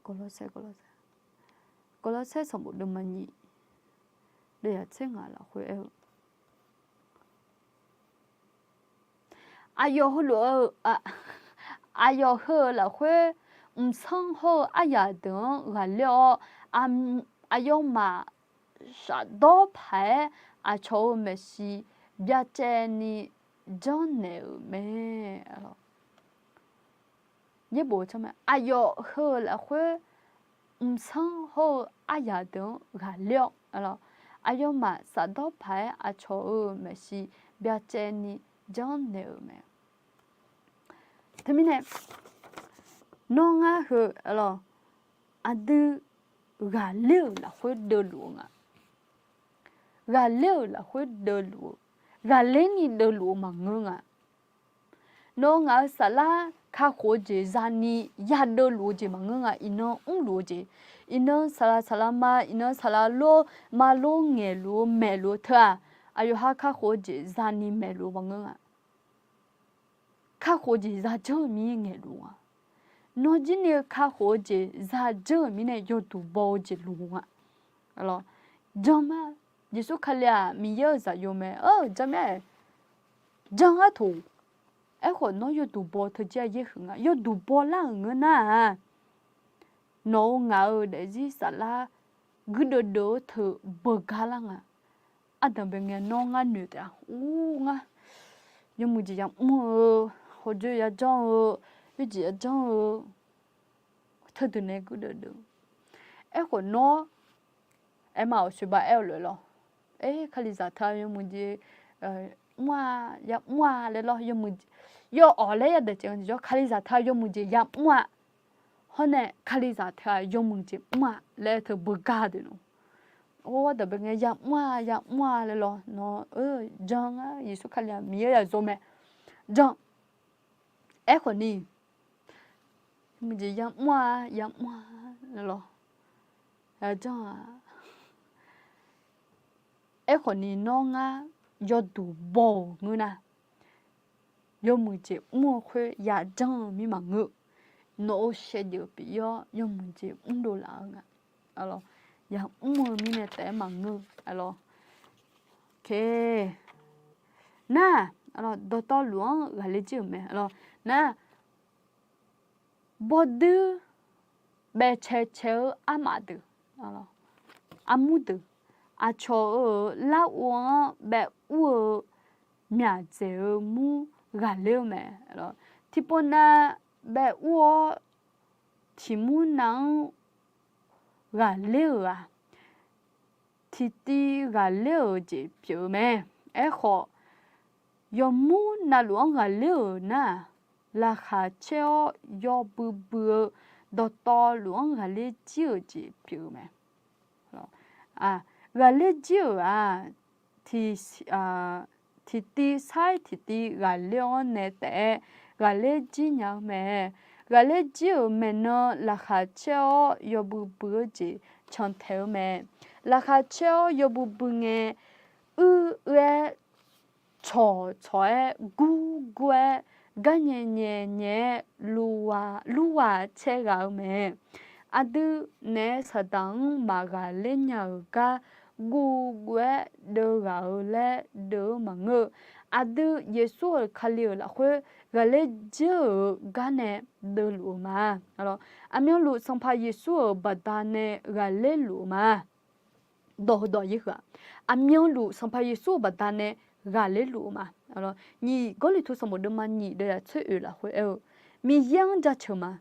Gawrlawrsaer, Gawrlawrsaer, Gawrlawrsaer sanqbof deuvma nyiq, deuvzaq tser ngaq lafkhoer aer-eu, aqyawf heulof-eu, aqyawf heu-eu lafkhoer mqsanr hawr-eu aryaq deuq-anr ghaqler-awr, aqyawfmaf shafdawr paq-aer aqcawq-euq maeqshi byacaevni janrnaeq-euq mae. Yaerbof tsanr mae, aqyawf heu-eu lafkhoer mqsanr hawr-eu aryaq deuq-anr ghaqler-awr, aqyawfmaf shafdawr paq-aer aqcawq-euq maeqshi byacaevni janrnaeq-euq mae. Teumirnae, nawr ngar heu, aqdui ghaqler-euq lafkhoer deuvluf-eu nga. Ghaqler-euq lafkhoer deuvluf-eu, ghaqler ni deuvluf-eu maqngeur nga. Nawr ngaq-euq saflar kakhof-eu jeq zani yadeuvluf-eu jeq maqngeur nga. Iqnan mrluf-eu jeq, iqnan saqlaq saqlaq ma, iqnan saqlaq lor ma lor ngaeqluf-eu maeqluf-eu teu-aq, aqyawf ha kakhof-eu jeq zani maeqluf-eu maqngeur nga. Kakhof-eu jeq zajanr-eu mir ngaeqluf nga. Nawr jir ni-eu kakhof-eu jeq zajanr-euq mirnae yawduq baw-eu jeq luf nga. Jan ma, Yeqsur Kali-aq Miqyaer-euq zaqyo mae. Jan ma, jan-ar toq. Aerkhawf nawr yawduq baw teujir-a yaerhuiq nga. Yawduq bawlar-euq ngeur nar-aq, nawq-euq ngaq-euq daefzir saflar guirdeuv deuv-eu teu beugar lar nga. Ardanqbae ngae nawr ngar noeq taef-a. Ur, ngar yawmuiq jeq yamr-eu, hawjoe yajanr-eu, yawjeq yajanr-eu, teudeuq nae guirdeuv deuv. Aerkhawf nawr, aerma-awq, shoeqba aer-eu lof-aer lawr, aer, kalizaq teu-aq yawmuiq jeq mr-a, yamr-a laer lawr, yawmuiq, yawawq laer yadaef caev-eu tiqjawr, kalizaq teu-aq yawmuiq jeq yamr-a. Hawr nae kalizaq teu-aq yawmuiq jeq mr-a laer teu beugar deuq nawr. Or, ardanqbae ngae yamr-a, yamr-a laer lawr, nawr, jan-ar, Yeqsur Kali-aq Miqyaer zaqyo mae. Jan. Aerkhawf ni, yawmuiq jeq yamr-a, yamr-a laer lawr, jan-a. Aerkhawf ni nawr ngar yawduq baw-euq ngeur nar, yawmuiq jeq mr-eu khoer yajanr-eu mir maqngeur. Nawq-euq shaevdzeuf pyeuf-awr yawmuiq jeq mrdov laf-eu nga. Yamr-eu mirnae taef-aer maqngeur. Nar, dawqtawvluf-anr ghaqler jir-euq mae. Nar, bawduir baev cae cae-eu armaf deuq, armur deuq, aqcawq-euq larghov-anr baev ur-eu myaqdzaeq-eu mur ghaqler-eu mae. Tiqpov nav baev ur-awr tiq mur nav-anr ghaqler-euq-aq, tiqtiv ghaqler-euq jeq pyeuf-eu mae. Aerkhawf, yawmur navluf-anr ghaqler-euq nar-aq, laqkhaq caer-awr yawbui bui-eu dawqtawvluf-anr ghaqler jir-euq jeq pyeuf-eu mae. Ghaqler jir-euq-aq, tiqtiv sar-iq tiqtiv ghaqler-awr nae taef-aer ghaqler jir nya-eu mae. Ghaqler jir-euq maeqnan laqkhaq caer-awr yawbui bui-eu jeq cantaeq-eu mae. Laqkhaq caer-awr yawbui bui ngae, uir uir-aer, cawq cawq-aer, gur gur-aer, gar nyae nyae nyae-aer, lurghaq caer ghaq-eu mae. Aqdui naef-aer Saqdaq-anr maqghaqler nya-euq gar guvguv-aer deuv ghaq-eu laer deuv-eu maqngeur-eu. Aqdui Yeqsur-euq Kali-euq lafkhoer ghaqler jir-euq gar nae deuvluf-eu ma. Aqmyanluf Sanqpaq Yeqsur-euq baqdanae ghaqler luf-eu ma. Dawq heudawq yir huiq-aq, aqmyanluf Sanqpaq Yeqsur-euq baqdanae ghaqler luf-eu ma. Nyiq Gawrliqtu sanqbof deuvma nyiq deuvzaq tsoer oeq lafkhoer aer-eu, Miqyaer-anr jaceuq ma.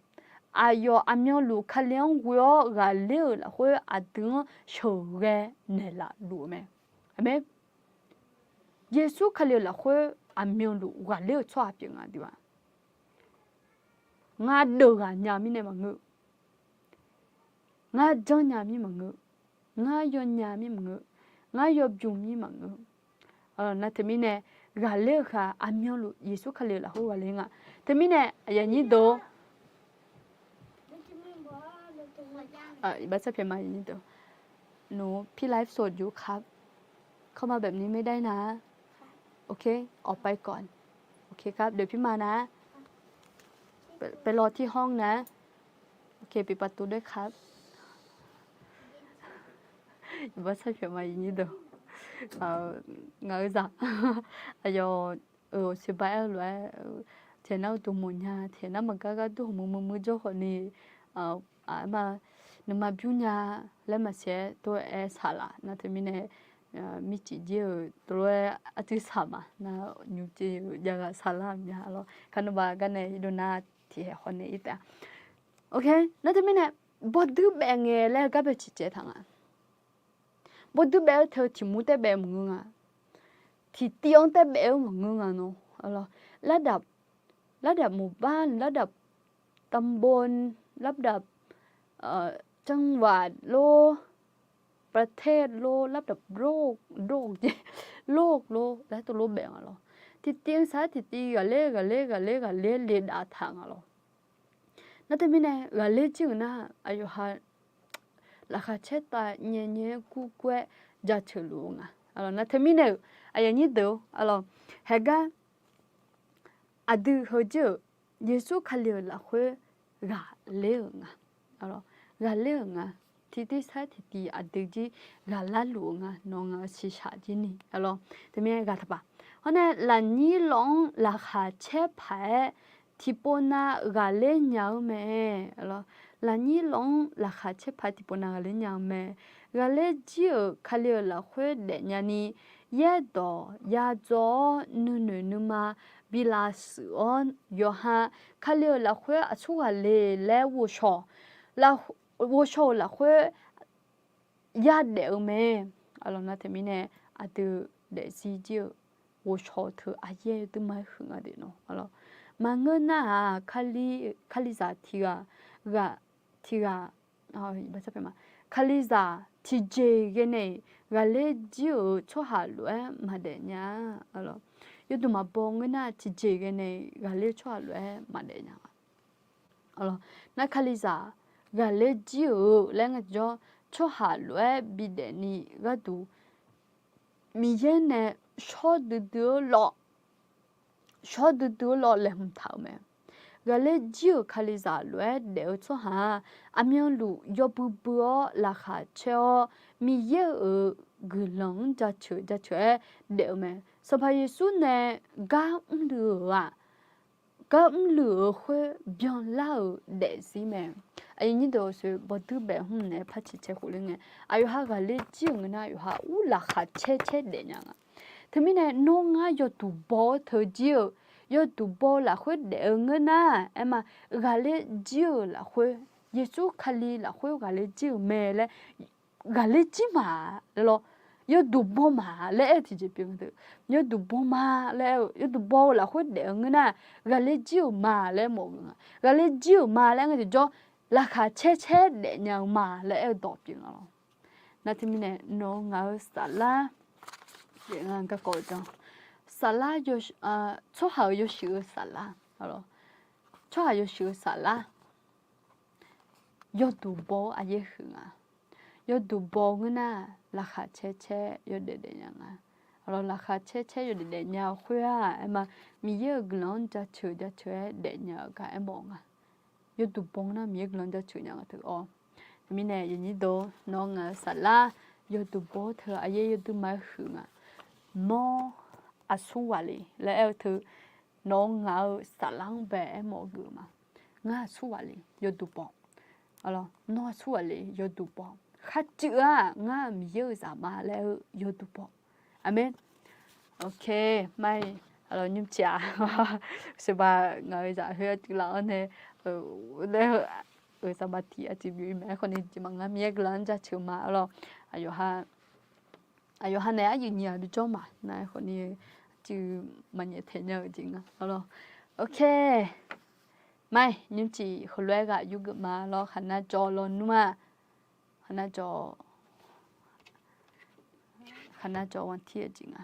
Aqyawf aqmyanluf Kali-anr ghoe-awr ghaqler-euq lafkhoer aqdui-anr sheuqghae naeqlaf luf-eu mae. Aqmeq. Yeqsur Kali-euq lafkhoer aqmyanluf ghaqler-euq tsawrhaq pyeuf nga aqdui-aq. Ngar deuv ghaq nya mirnae maqngeur. Ngar janrnya mir maqngeur. Ngar yawnya mir maqngeur. Ngar yawbymr mir maqngeur. Nar teumirnae ghaqler-eu khaq aqmyanluf Yeqsur Kali-euq lafkhoer ghaqler nga. Teumirnae aqyuif aqnyir deuq-or, iqbax sarpyaeq ma, aqyuif aqnyir deuq, หนูพี่ไลฟ์สดอยู่ครับ เข้ามาแบบนี้ไม่ได้นะ โอเค ออกไปก่อน โอเคครับ เดี๋ยวพี่มานะ ไปรอที่ห้องนะ โอเค ปิดประตูด้วยครับ Iqbax sarpyaeq ma, aqyuif aqnyir deuq, ngaq-euq zaq, aqyawf aqsiq ba aer-eu lof-aer, taeq nar uqduq mawfnya, taeq nar maqgar gar dur hawq muiq muiq muiq jawr khawfni, aerma, nuima bymrnya laer maqsiq-aer tov-aer saqlaq nar teumirnae, mircif jir-euq tov lof-aer arcuiv saq ma nar nymrcif-euq javghaq saqlar mya lawr. Kar nuima gar nae irdov nar tiqhaeq hawnae ir taef-a. Nar teumirnae bawduir baef ngae laer gar bae ciqcaev taq nga. Bawduir baef-eu teu tiq mur taer baef maqngeur nga. Tiqtiv-anr taer baef-eu maqngeur nga nawr. Lardaf, lardaf moqbar, lardaf tambon, lardaf จังหวัด lor, ประเทศ lor, lardaf โลก jeq, โลก lor laer tov lof baef nga lawr. Tiqtiv-anr sar tiqtiv ghaqler ghaqler ghaqler ghaqler le dav taq nga lawr. Nar teumirnae ghaqler jir-euq nar aqyawf ha laqkhaq caer tav nyae nyae-aer gurgur-aer jaceuq luf-eu nga. Nar teumirnae-euq aqyuif aqnyir deuq-or, haegar aqdui heujir-euq Yeqsur Kali-euq lafkhoer ghaqler-euq nga. Ghaqler-euq nga. Tiqtiv sar tiqtiv aqdui jir ghaqlar luf-eu nga. Nawr ngaq-euq shiqshaq jir ni. Teumirnae ghaq taqpaq. Hawr nae lafnyir lawf-anr laqkhaq caer paq-aer tiqpov nav ghaqler nya-eu mae. Lafnyir lawf-anr laqkhaq caer paq-aer tiqpov nav ghaqler nya-eu mae. Ghaqler jir-euq Kali-euq lafkhoer daefnya ni, yaerdawq yadzaw-awr nuinoeq nuima bi lavshuif-awr yawqha Kali-euq lafkhoer aqsur ghaqle laer ghovshaw, ghovshaw-euq lafkhoer yadaef-eu mae. Nar teumirnae aqdui daefzir jir-euq ghovshaw teu aqyaer duima-aer huiq nga de nawr. Maqngeur nar-aq, kalizaq tiq ghaq, ghaq tiq ghaq, kalizaq tiqjeq ghae nae-iq ghaqler jir-euq tsawrhaq lof-aer maqdaef nya-a. Yawduq maqbaw ngeur nar tiqjeq ghae nae-iq ghaqler tsawrhaq lof-aer maqdaef nya-a. Nar kalizaq ghaqler jir-euq laer nga tiqjawr, tsawrhaq lof-aer bidaef ni gharduq Miqyaer nae shawr duidui-eu lawr, shawr duidui-eu lawr laeqhmq taq-euq mae. Ghaqler jir-euq kalizaq lof-aer daef-eu tsawrhaq-aq, aqmyanluf yawbui bui-awr laqkhaq caer-awr, Miqyaer-euq guiqlanq-anr jaceuq jaceuq-aer daef-eu mae. Sanqpaq Yeqsur nae gar mrluiv-euq-aq, gar mrluiv-euq khoer byanlar-euq daefzir mae. Aqyuif aqnyir deuq, bawduir baef hmq naeq-aer par ciqcaev khof ler ngae, aqyawf ha ghaqler jir-euq ngeur nar, yawqha ur laqkhaq caer caer daef nya nga. Teumirnae nawr ngar yawduq baw-awr teu jir-eu, yawduq baw-eu lafkhoer daef-eu ngeur nar, aerma, ghaqler jir-euq lafkhoer, Yeqsur Kali lafkhoer ghaqler jir-euq mae laer ghaqler jir ma laer lawr, yawduq baw ma laer aer-eu tiqjeq pyeuf nga deuq. Yawduq baw ma laer aer-eu, yawduq baw-eu lafkhoer daef-eu ngeur nar, ghaqler jir-euq ma laer mawf-eu nga. Ghaqler jir-euq ma laer aer nga tiqjawr, laqkhaq caer caer daef nya-eu ma laer aer-eu dawq pyeuf nga lawr. Nar teumirnae nawq-eu ngaq-eu saflar, garkawv-eu jan, saflar, tsawrhaq-euq yawshuif-eu saflar, tsawrhaq yawshuif-eu saflar yawduq baw-awr aqyaer huiq nga. Yawduq baw ngeur nar, laqkhaq caer caer yawdaef daef nya nga. Laqkhaq caer caer yawdaef daef nya-eu khoer-aq, aerma, Miqyaer-euq guiqlanq-anr jaceuq jaceuq-aer daefnya-eu gar aermawf nga. Yawduq baw nar Miqyaer guiqlanq jaceuq nya nga teu-awr. Teumirnae aqyuif aqnyir deuq, nawq-eu ngaq-eu saflar yawduq baw-awr teu aqyaer yawduq ma-aer huiq nga. Nawr aqsur ghaq le laer aer-eu teu, nawq-eu ngaq-euq saflar-anr bae aermawf-eu geuf ma. Ngar aqsur ghaq le yawduq baw. Nawr aqsur ghaq le yawduq baw. Kharcuiv-aq ngar Miqyaer-euq zaq ma laer aer-eu yawduq baw. Aqmeq. Ok, mar-iq, nymrcif-aq, sheuqbaq ngaq-euq zaq khoer aqcuiv laf-awr nae, laer-eu, zaqbaq tiq aqcuiv byov-ir mae. Aerkhawf ni jeq maqngeur, Miqyaer guiqlanq-anr jaceuq ma. Arlawr, aqyawf ha nae aryuif nyiq-aq bijawr ma nar, aerkhawf ni aqcuiv maqnyaef taeq nya-euq jeq nga. Arlawr, ok, mar-iq nymrcif heulof-aer ghaq yurgeuf ma. Arlawr, khaqnav jawv lawnmr-aq, khaqnav jawv, khaqnav jawv-anr tir-eu jeq nga.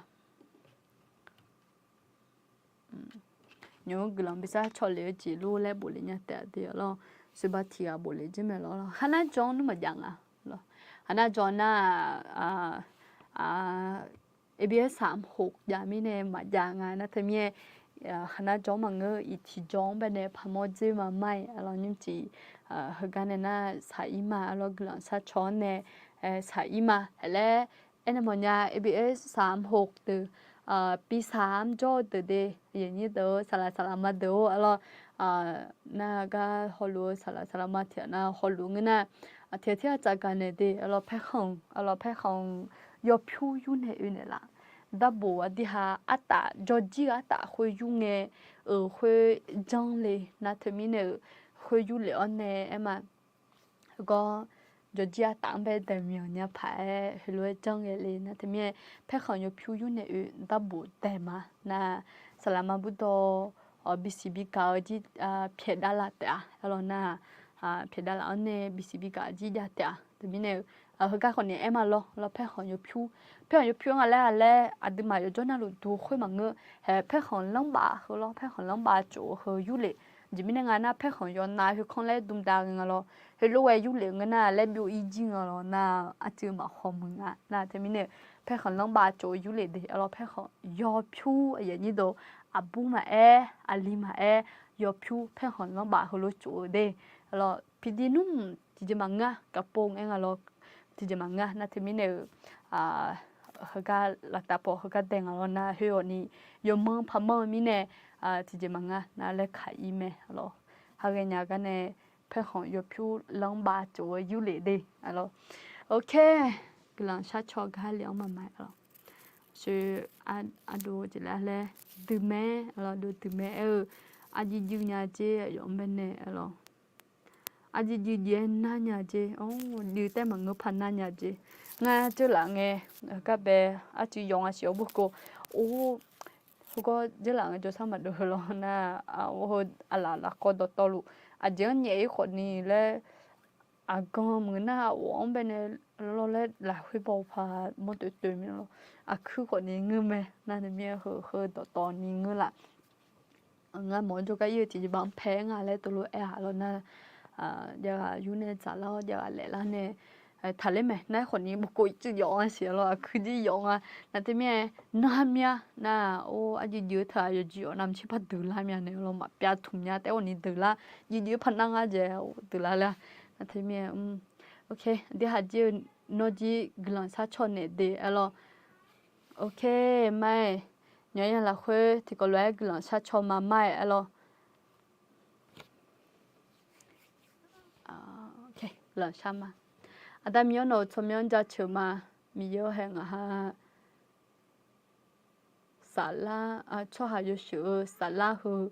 Nymq-mr guiqlanq bi sar cawle-eu jeq lor laer bof le nya taef-a de. Arlawr, sheuqbaq tiq ghaq bof le jir mae lawr. Khaqnav jawv-anr nmr maqjav nga. Khaqnav jawv nar, abs saq mq hoq jav mirnae maqjav nga nar teumirnae, khaqnav jawv-anr maqngeur, iq tiq jawv-anr baenae parmawr dzer ma mar-iq. Arlawr, nymrcif heugar nae nar saq-ir ma. Arlawr, guiqlanq sar caw-anr nae saq-ir ma. Aer laer aernaeq mawfnya, abs saq mq hoq deuq, pi saq mq jawr-eu deuq de, aqyuif aqnyir deuq-or, saqlaq saqlaq ma deuq-or. Arlawr, nar gar hawluf-eu saqlaq saqlaq ma tiq ghaq nar hawluf ngeur nar, tiq ghaq tir ghaq tsafgaq naeq de. Arlawr, paerkhanq, arlawr, paerkhanq yawpyur yur nae oe naeqlaf. Darbof aqdirha artaf jawrjir-eu artaf khoer yur ngae, euq khoer janr le nar teumirnae-euq khoer yurlef-awr nae aer ma. Heugar jawrjir artaf-anr bae daeq myanq nya paq-aer heulof-aer janr ghae le nar teumirnae, paerkhanq yawpyur yur nae oe darbof daeq ma nar, saqlaq ma burdawr bisiq bigaq-eu jir pyaeq davlaf taef-a. Arlawr nar, pyaeq davlaf-awr nae bisiq bigaq jir jav taef-a. Teumirnae-eu, heugar khawf ni aer ma lawr. Arlawr, paerkhanq yawpyur, paerkhanq yawpyur-anr nga laer-a laer aqduimaf yawqjawr navluf duq khoer maqngeur. Hae, paerkhanq lanrbav heu lawr, paerkhanq lanrbav tsof-eu heu yurlef. Jeq mirnae nga nar, paerkhanq yawnav khoerkanr laer dmdav ghae nga lawr. Heulof-aer yurlef-eu ngeur nar laer byov-ir jir nga lawr nar, arcuiv maqhaw muiq nga nar teumirnae, paerkhanq lanrbav tsof-eu yurlef de. Arlawr, paerkhanq yawpyur, aqyuif aqnyir deuq, aqbur maqaer, aqli maqaer, yawpyur paerkhanq lanrbav heulof tsof-eu de. Arlawr, pidi nmr tiqjeq maqngeur-a, gaqpov ngae nga lawr, tiqjeq maqngeur-a nar teumirnae-euq, heugar laftav paw heugar daeq nga lawr nar, khoer-awq ni yawmanr parmanr-eu mirnae, tiqjeq maqngeur nar laer kaq-ir mae. Arlawr, haghae nya gar nae paerkhanq yawpyur lanrbav tsof-eu yurlef de. Arlawr, ok, guiqlanq sharcaw gar lef-anr maqma-a lawr. Sher, ardov jeq laer laer, duimaer, arlawr, duimaer aer-eu, arjuir juir nya jer aqyawf-anr baenae. Arlawr, arjuir juir juir-aer nar nya jer, juir taef maqngeur paq nar nya jer. Ngar dzeurlaf ngae, gar bae, arcuiv yawf nga siq-awr bur kov, or, heugar dzeurlaf ngae jawrsar maqdov heu lawr nar, or heu aqlaf lafkawv dawqtawvluf aqjeq-anr nyaef-ir khawf ni laer, aqgan meuq nar ghawf-anr baenae lawr laer lafkhoer baw paq mawr toeq toeq mir lawr. Aqkuir khawf ni ngeur mae nar teumirnae heu heu dawqtawv ni ngeur laf. Ngar mawq-anr jawrgar ir-eu tiqjeq baq-anr pae-aer nga laer tov lof-aer-aq lawr nar, javghaq yur nae dzaqlar-awr javghaq laeqlar nae taqler mae nar-aer khawf ni bukov ircuf yawf nga siq-a lawr, aqkuir jir yawf nga. Nar teumirnae, nar mir-a nar, or, arjuif juif-eu teu-aq yawjuif yawf nar maqtser par deuq lar mya nae lawr, maqpyav tmq mya taef-aer khawf ni deuq lar, juif juif-eu paq nar ngar jae deuq lar laer. Nar teumirnae, ok, aqdirhaq jir-eu nawr jir guiqlanq sharcaw naeq de-aer lawr. Ok, mar-aer, nymq-mr ya lafkhoer tiqkawv lof-aer guiqlanq sharcaw ma mar-aer aer lawr. Lanqshar ma. Aqda Miqyaer nawq-euq tsawrmyanr jaceuq ma. Miqyaer-or hae ngaq ha saflar, tsawrhaq yawshuif-eu saflar heu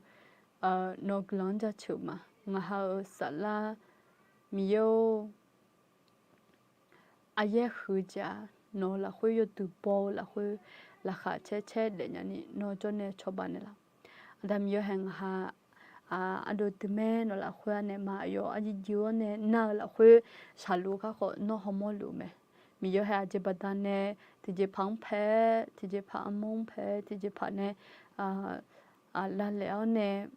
nawq-eu guiqlanq-anr jaceuq ma. Ngaq ha-euq saflar Miqyaer-or, aqyaer huiq-eu jeq-aq, nawq-eu lafkhoer yawduq baw-eu lafkhoer laqkhaq caer caer daef nyani nawr jawrnae cawba naeqlaf. Aqda Miqyaer hae ngaq ha ardov duimaer nawq lafkhoer-anr nae ma, aqyawf arjir jir-awr nae nar-eu lafkhoer shaqluf-eu garkawv nawr hawmawr luf-eu mae. Miqyaer hae aqjeq baqdanae tiqjeqpaq-anr pae, tiqjeqpaq armawr-anr pae, tiqjeqpaq nae lavlaeq-awr nae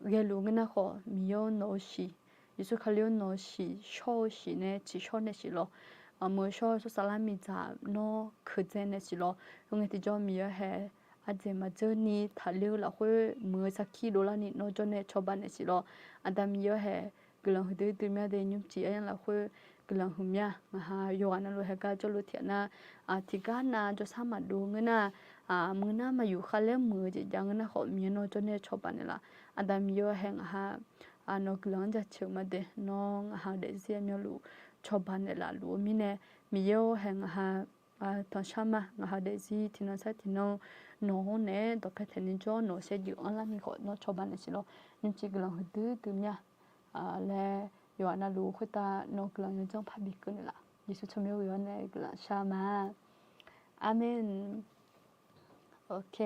ghaeluf ngeur nar khawf, Miqyaer-or nawq-eu shiq, Yeqsur Kali-or nawq-eu shiq, shawr-eu shiq nae tsiqshawr nae siq lawr. Maqmuiq-eu shawr-eu shawr saflar miqdzaq nawr keuqdzae nae siq lawr. Khoerngae tiqjawr Miqyaer hae ardzaeq maqdzeur ni taqler-eu lafkhoer muiq-eu sarkir dovlarni nawr jawrnae cawba naeq siq lawr. Aqda Miqyaer hae guiqlanq huiqdui dui mya de nymrcif aryamq lafkhoer guiqlanq huiqmya. Ngaqha yawqghaq navluf haegar jawrluf tiqghaq nar, tiqgar nav jawrshar maqdov ngeur nar, meuq nar maqyuf khavlaer muiq-eu jeq jav ngeur nar khawf, Miqyaer nawr jawrnae cawba naeqlaf. Aqda Miqyaer-awr hae ngaqha nawq-eu guiqlanq-anr jaceuq-eu ma de. Nawr ngaqha-eu daefzir aqmyanluf cawba naeqlaf luf-eu mirnae, Miqyaer-awr hae ngaqha tanqshar ma. Ngaqha daefzir tiqnan sar tiqnan nawq-anr naeq-aer dawqpae taeqni jawr, nawq-eu shaevdzeuf anrlar ni khawf nawr cawba naeq siq lawr. Nymrcif guiqlanq huiqdui dui mya laer yawqghaq navluf khoertav nawq-eu guiqlanq yawdzanr parbi keuv naeqlaf. Yeqsur tsawrmyanr ghoe-awr nae guiqlanq shar ma. Aqmeq. Ok,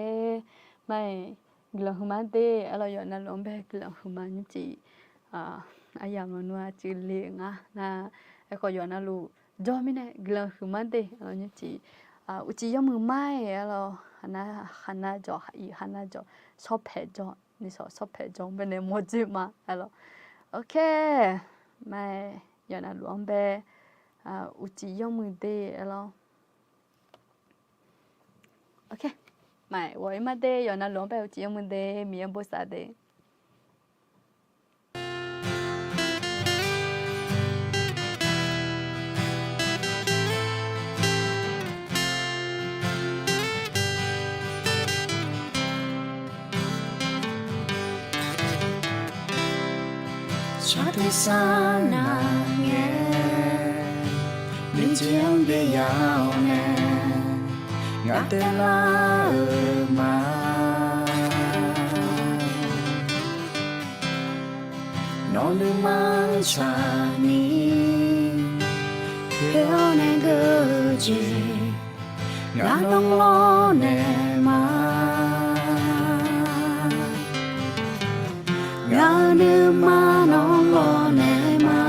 ma-iq guiqlanq huiqma de. Arlawr yawqghaq navluf-anr bae guiqlanq huiqma nymrcif. Aryamq lawq nmr-a cuiv le-eu nga nar, aerkhawf yawqghaq navluf jawr mirnae guiqlanq huiqma de. Arlawr nymrcif, uqcif yawmuiq ma-iq arlawr, khaqnav jawq, khaqnav jawq, shawrpaeq jawq, nishawq shawrpaeq jawq-anr baenae mawrdzoer ma arlawr. Ok, ma-iq yawqghaq navluf-anr bae uqcif yawmuiq de arlawr. Ok, ma-iq ghawq-ir ma de. Yawqghaq navluf-anr bae uqcif yawmuiq de. Miqyaer bosav de. Saqteq sar nav ngae, nuijeq-anr byaev ya-awr nae, ngaq taev lar-euq ma. Nawq nuima tsaqni, poeq-awr nae geur-eu jeq, ngaq nawr lawrnaeq ma. Ngaq-euq nuima nawr lawrnaeq ma.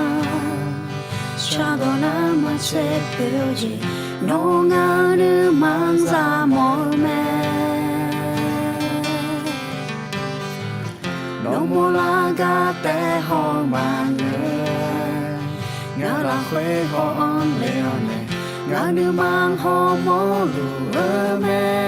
Shardawq nar maqtser poeq-eu jeq, nawr ngaq-euq nuima-anr zaq mawf-eu mae. Nawr mawrlar gar taef haw maqngeur. Ngaq lafkhoer haw-anr le-awr nae, ngaq nuima hawmawr luf-eu mae.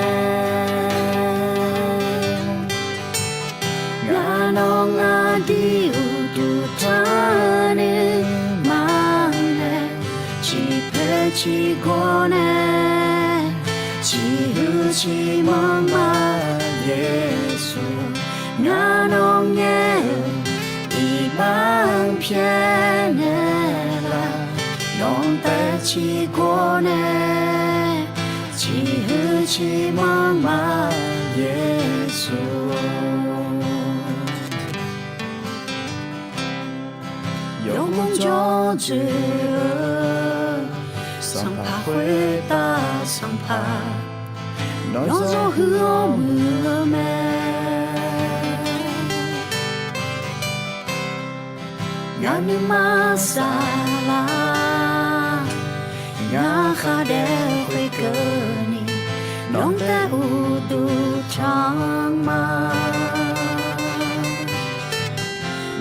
Ngaq nawq ngaq dir uqduq tanr nuima nae, ciqpoeq ciqgawr nae, ciqhuiq ciqmanq ma Yeqsur. Ngaq nawq ngaer-eu iqbax-anr pyaeqnaeq laf, nawq taev ciqgawr nae, ciqhuiq ciqmanq ma Yeqsur. Yawgmr jawrdzoeq-eu Sanqpaq khoertav Sanqpaq, nawr zawr huiq-awr muiq-eu mae. Ngaq nuima saflar, ngaq khar daef khoerkeuvni, nawq taev uqduq tanq ma.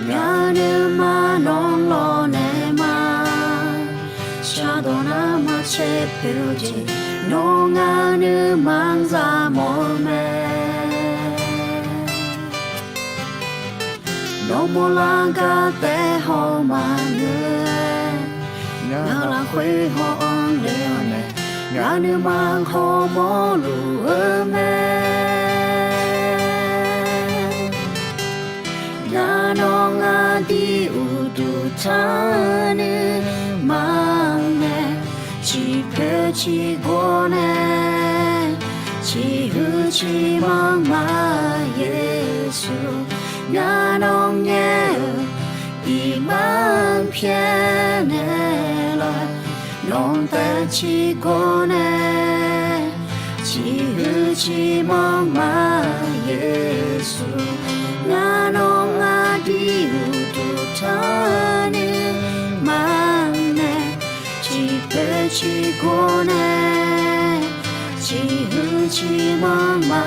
Ngaq nuima nawr lawrnaeq ma. Shardawq nar maqtser poeq-eu jeq, nawr ngaq nuima-anr zaq mawf-eu mae. Nawr mawrlar gar taef haw maqngeur. Ngaq lafkhoer haw-anr le-awr nae, ngaq nuima hawmawr luf-eu mae. Ngaq nawq ngaq dir uqduq tanr nuima nae, ciqpoeq ciqgawr nae, ciqhuiq ciqmanq ma Yeqsur. Ngaq nawq ngaer-eu iqbax-anr pyaeqnaeq laf, nawq taev ciqgawr nae, ciqhuiq ciqmanq ma Yeqsur. Ngaq nawq ngaq dir uqduq tanr nuima nae, ciqpoeq ciqgawr nae, ciqhuiq ciqmanq ma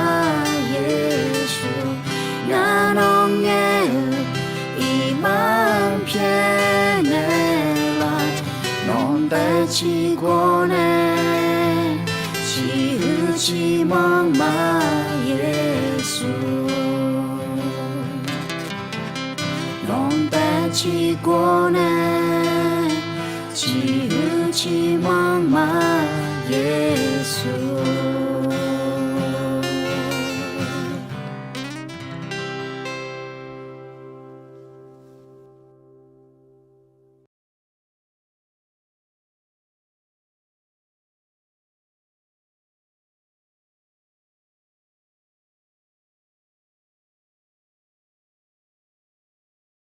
Yeqsur. Ngaq nawq ngaer-eu iqbax-anr pyaeqnaeq laf, nawq taev ciqgawr nae, ciqhuiq ciqmanq ma Yeqsur. Nawq taev ciqgawr nae, ciq ciqmanr ma-aer.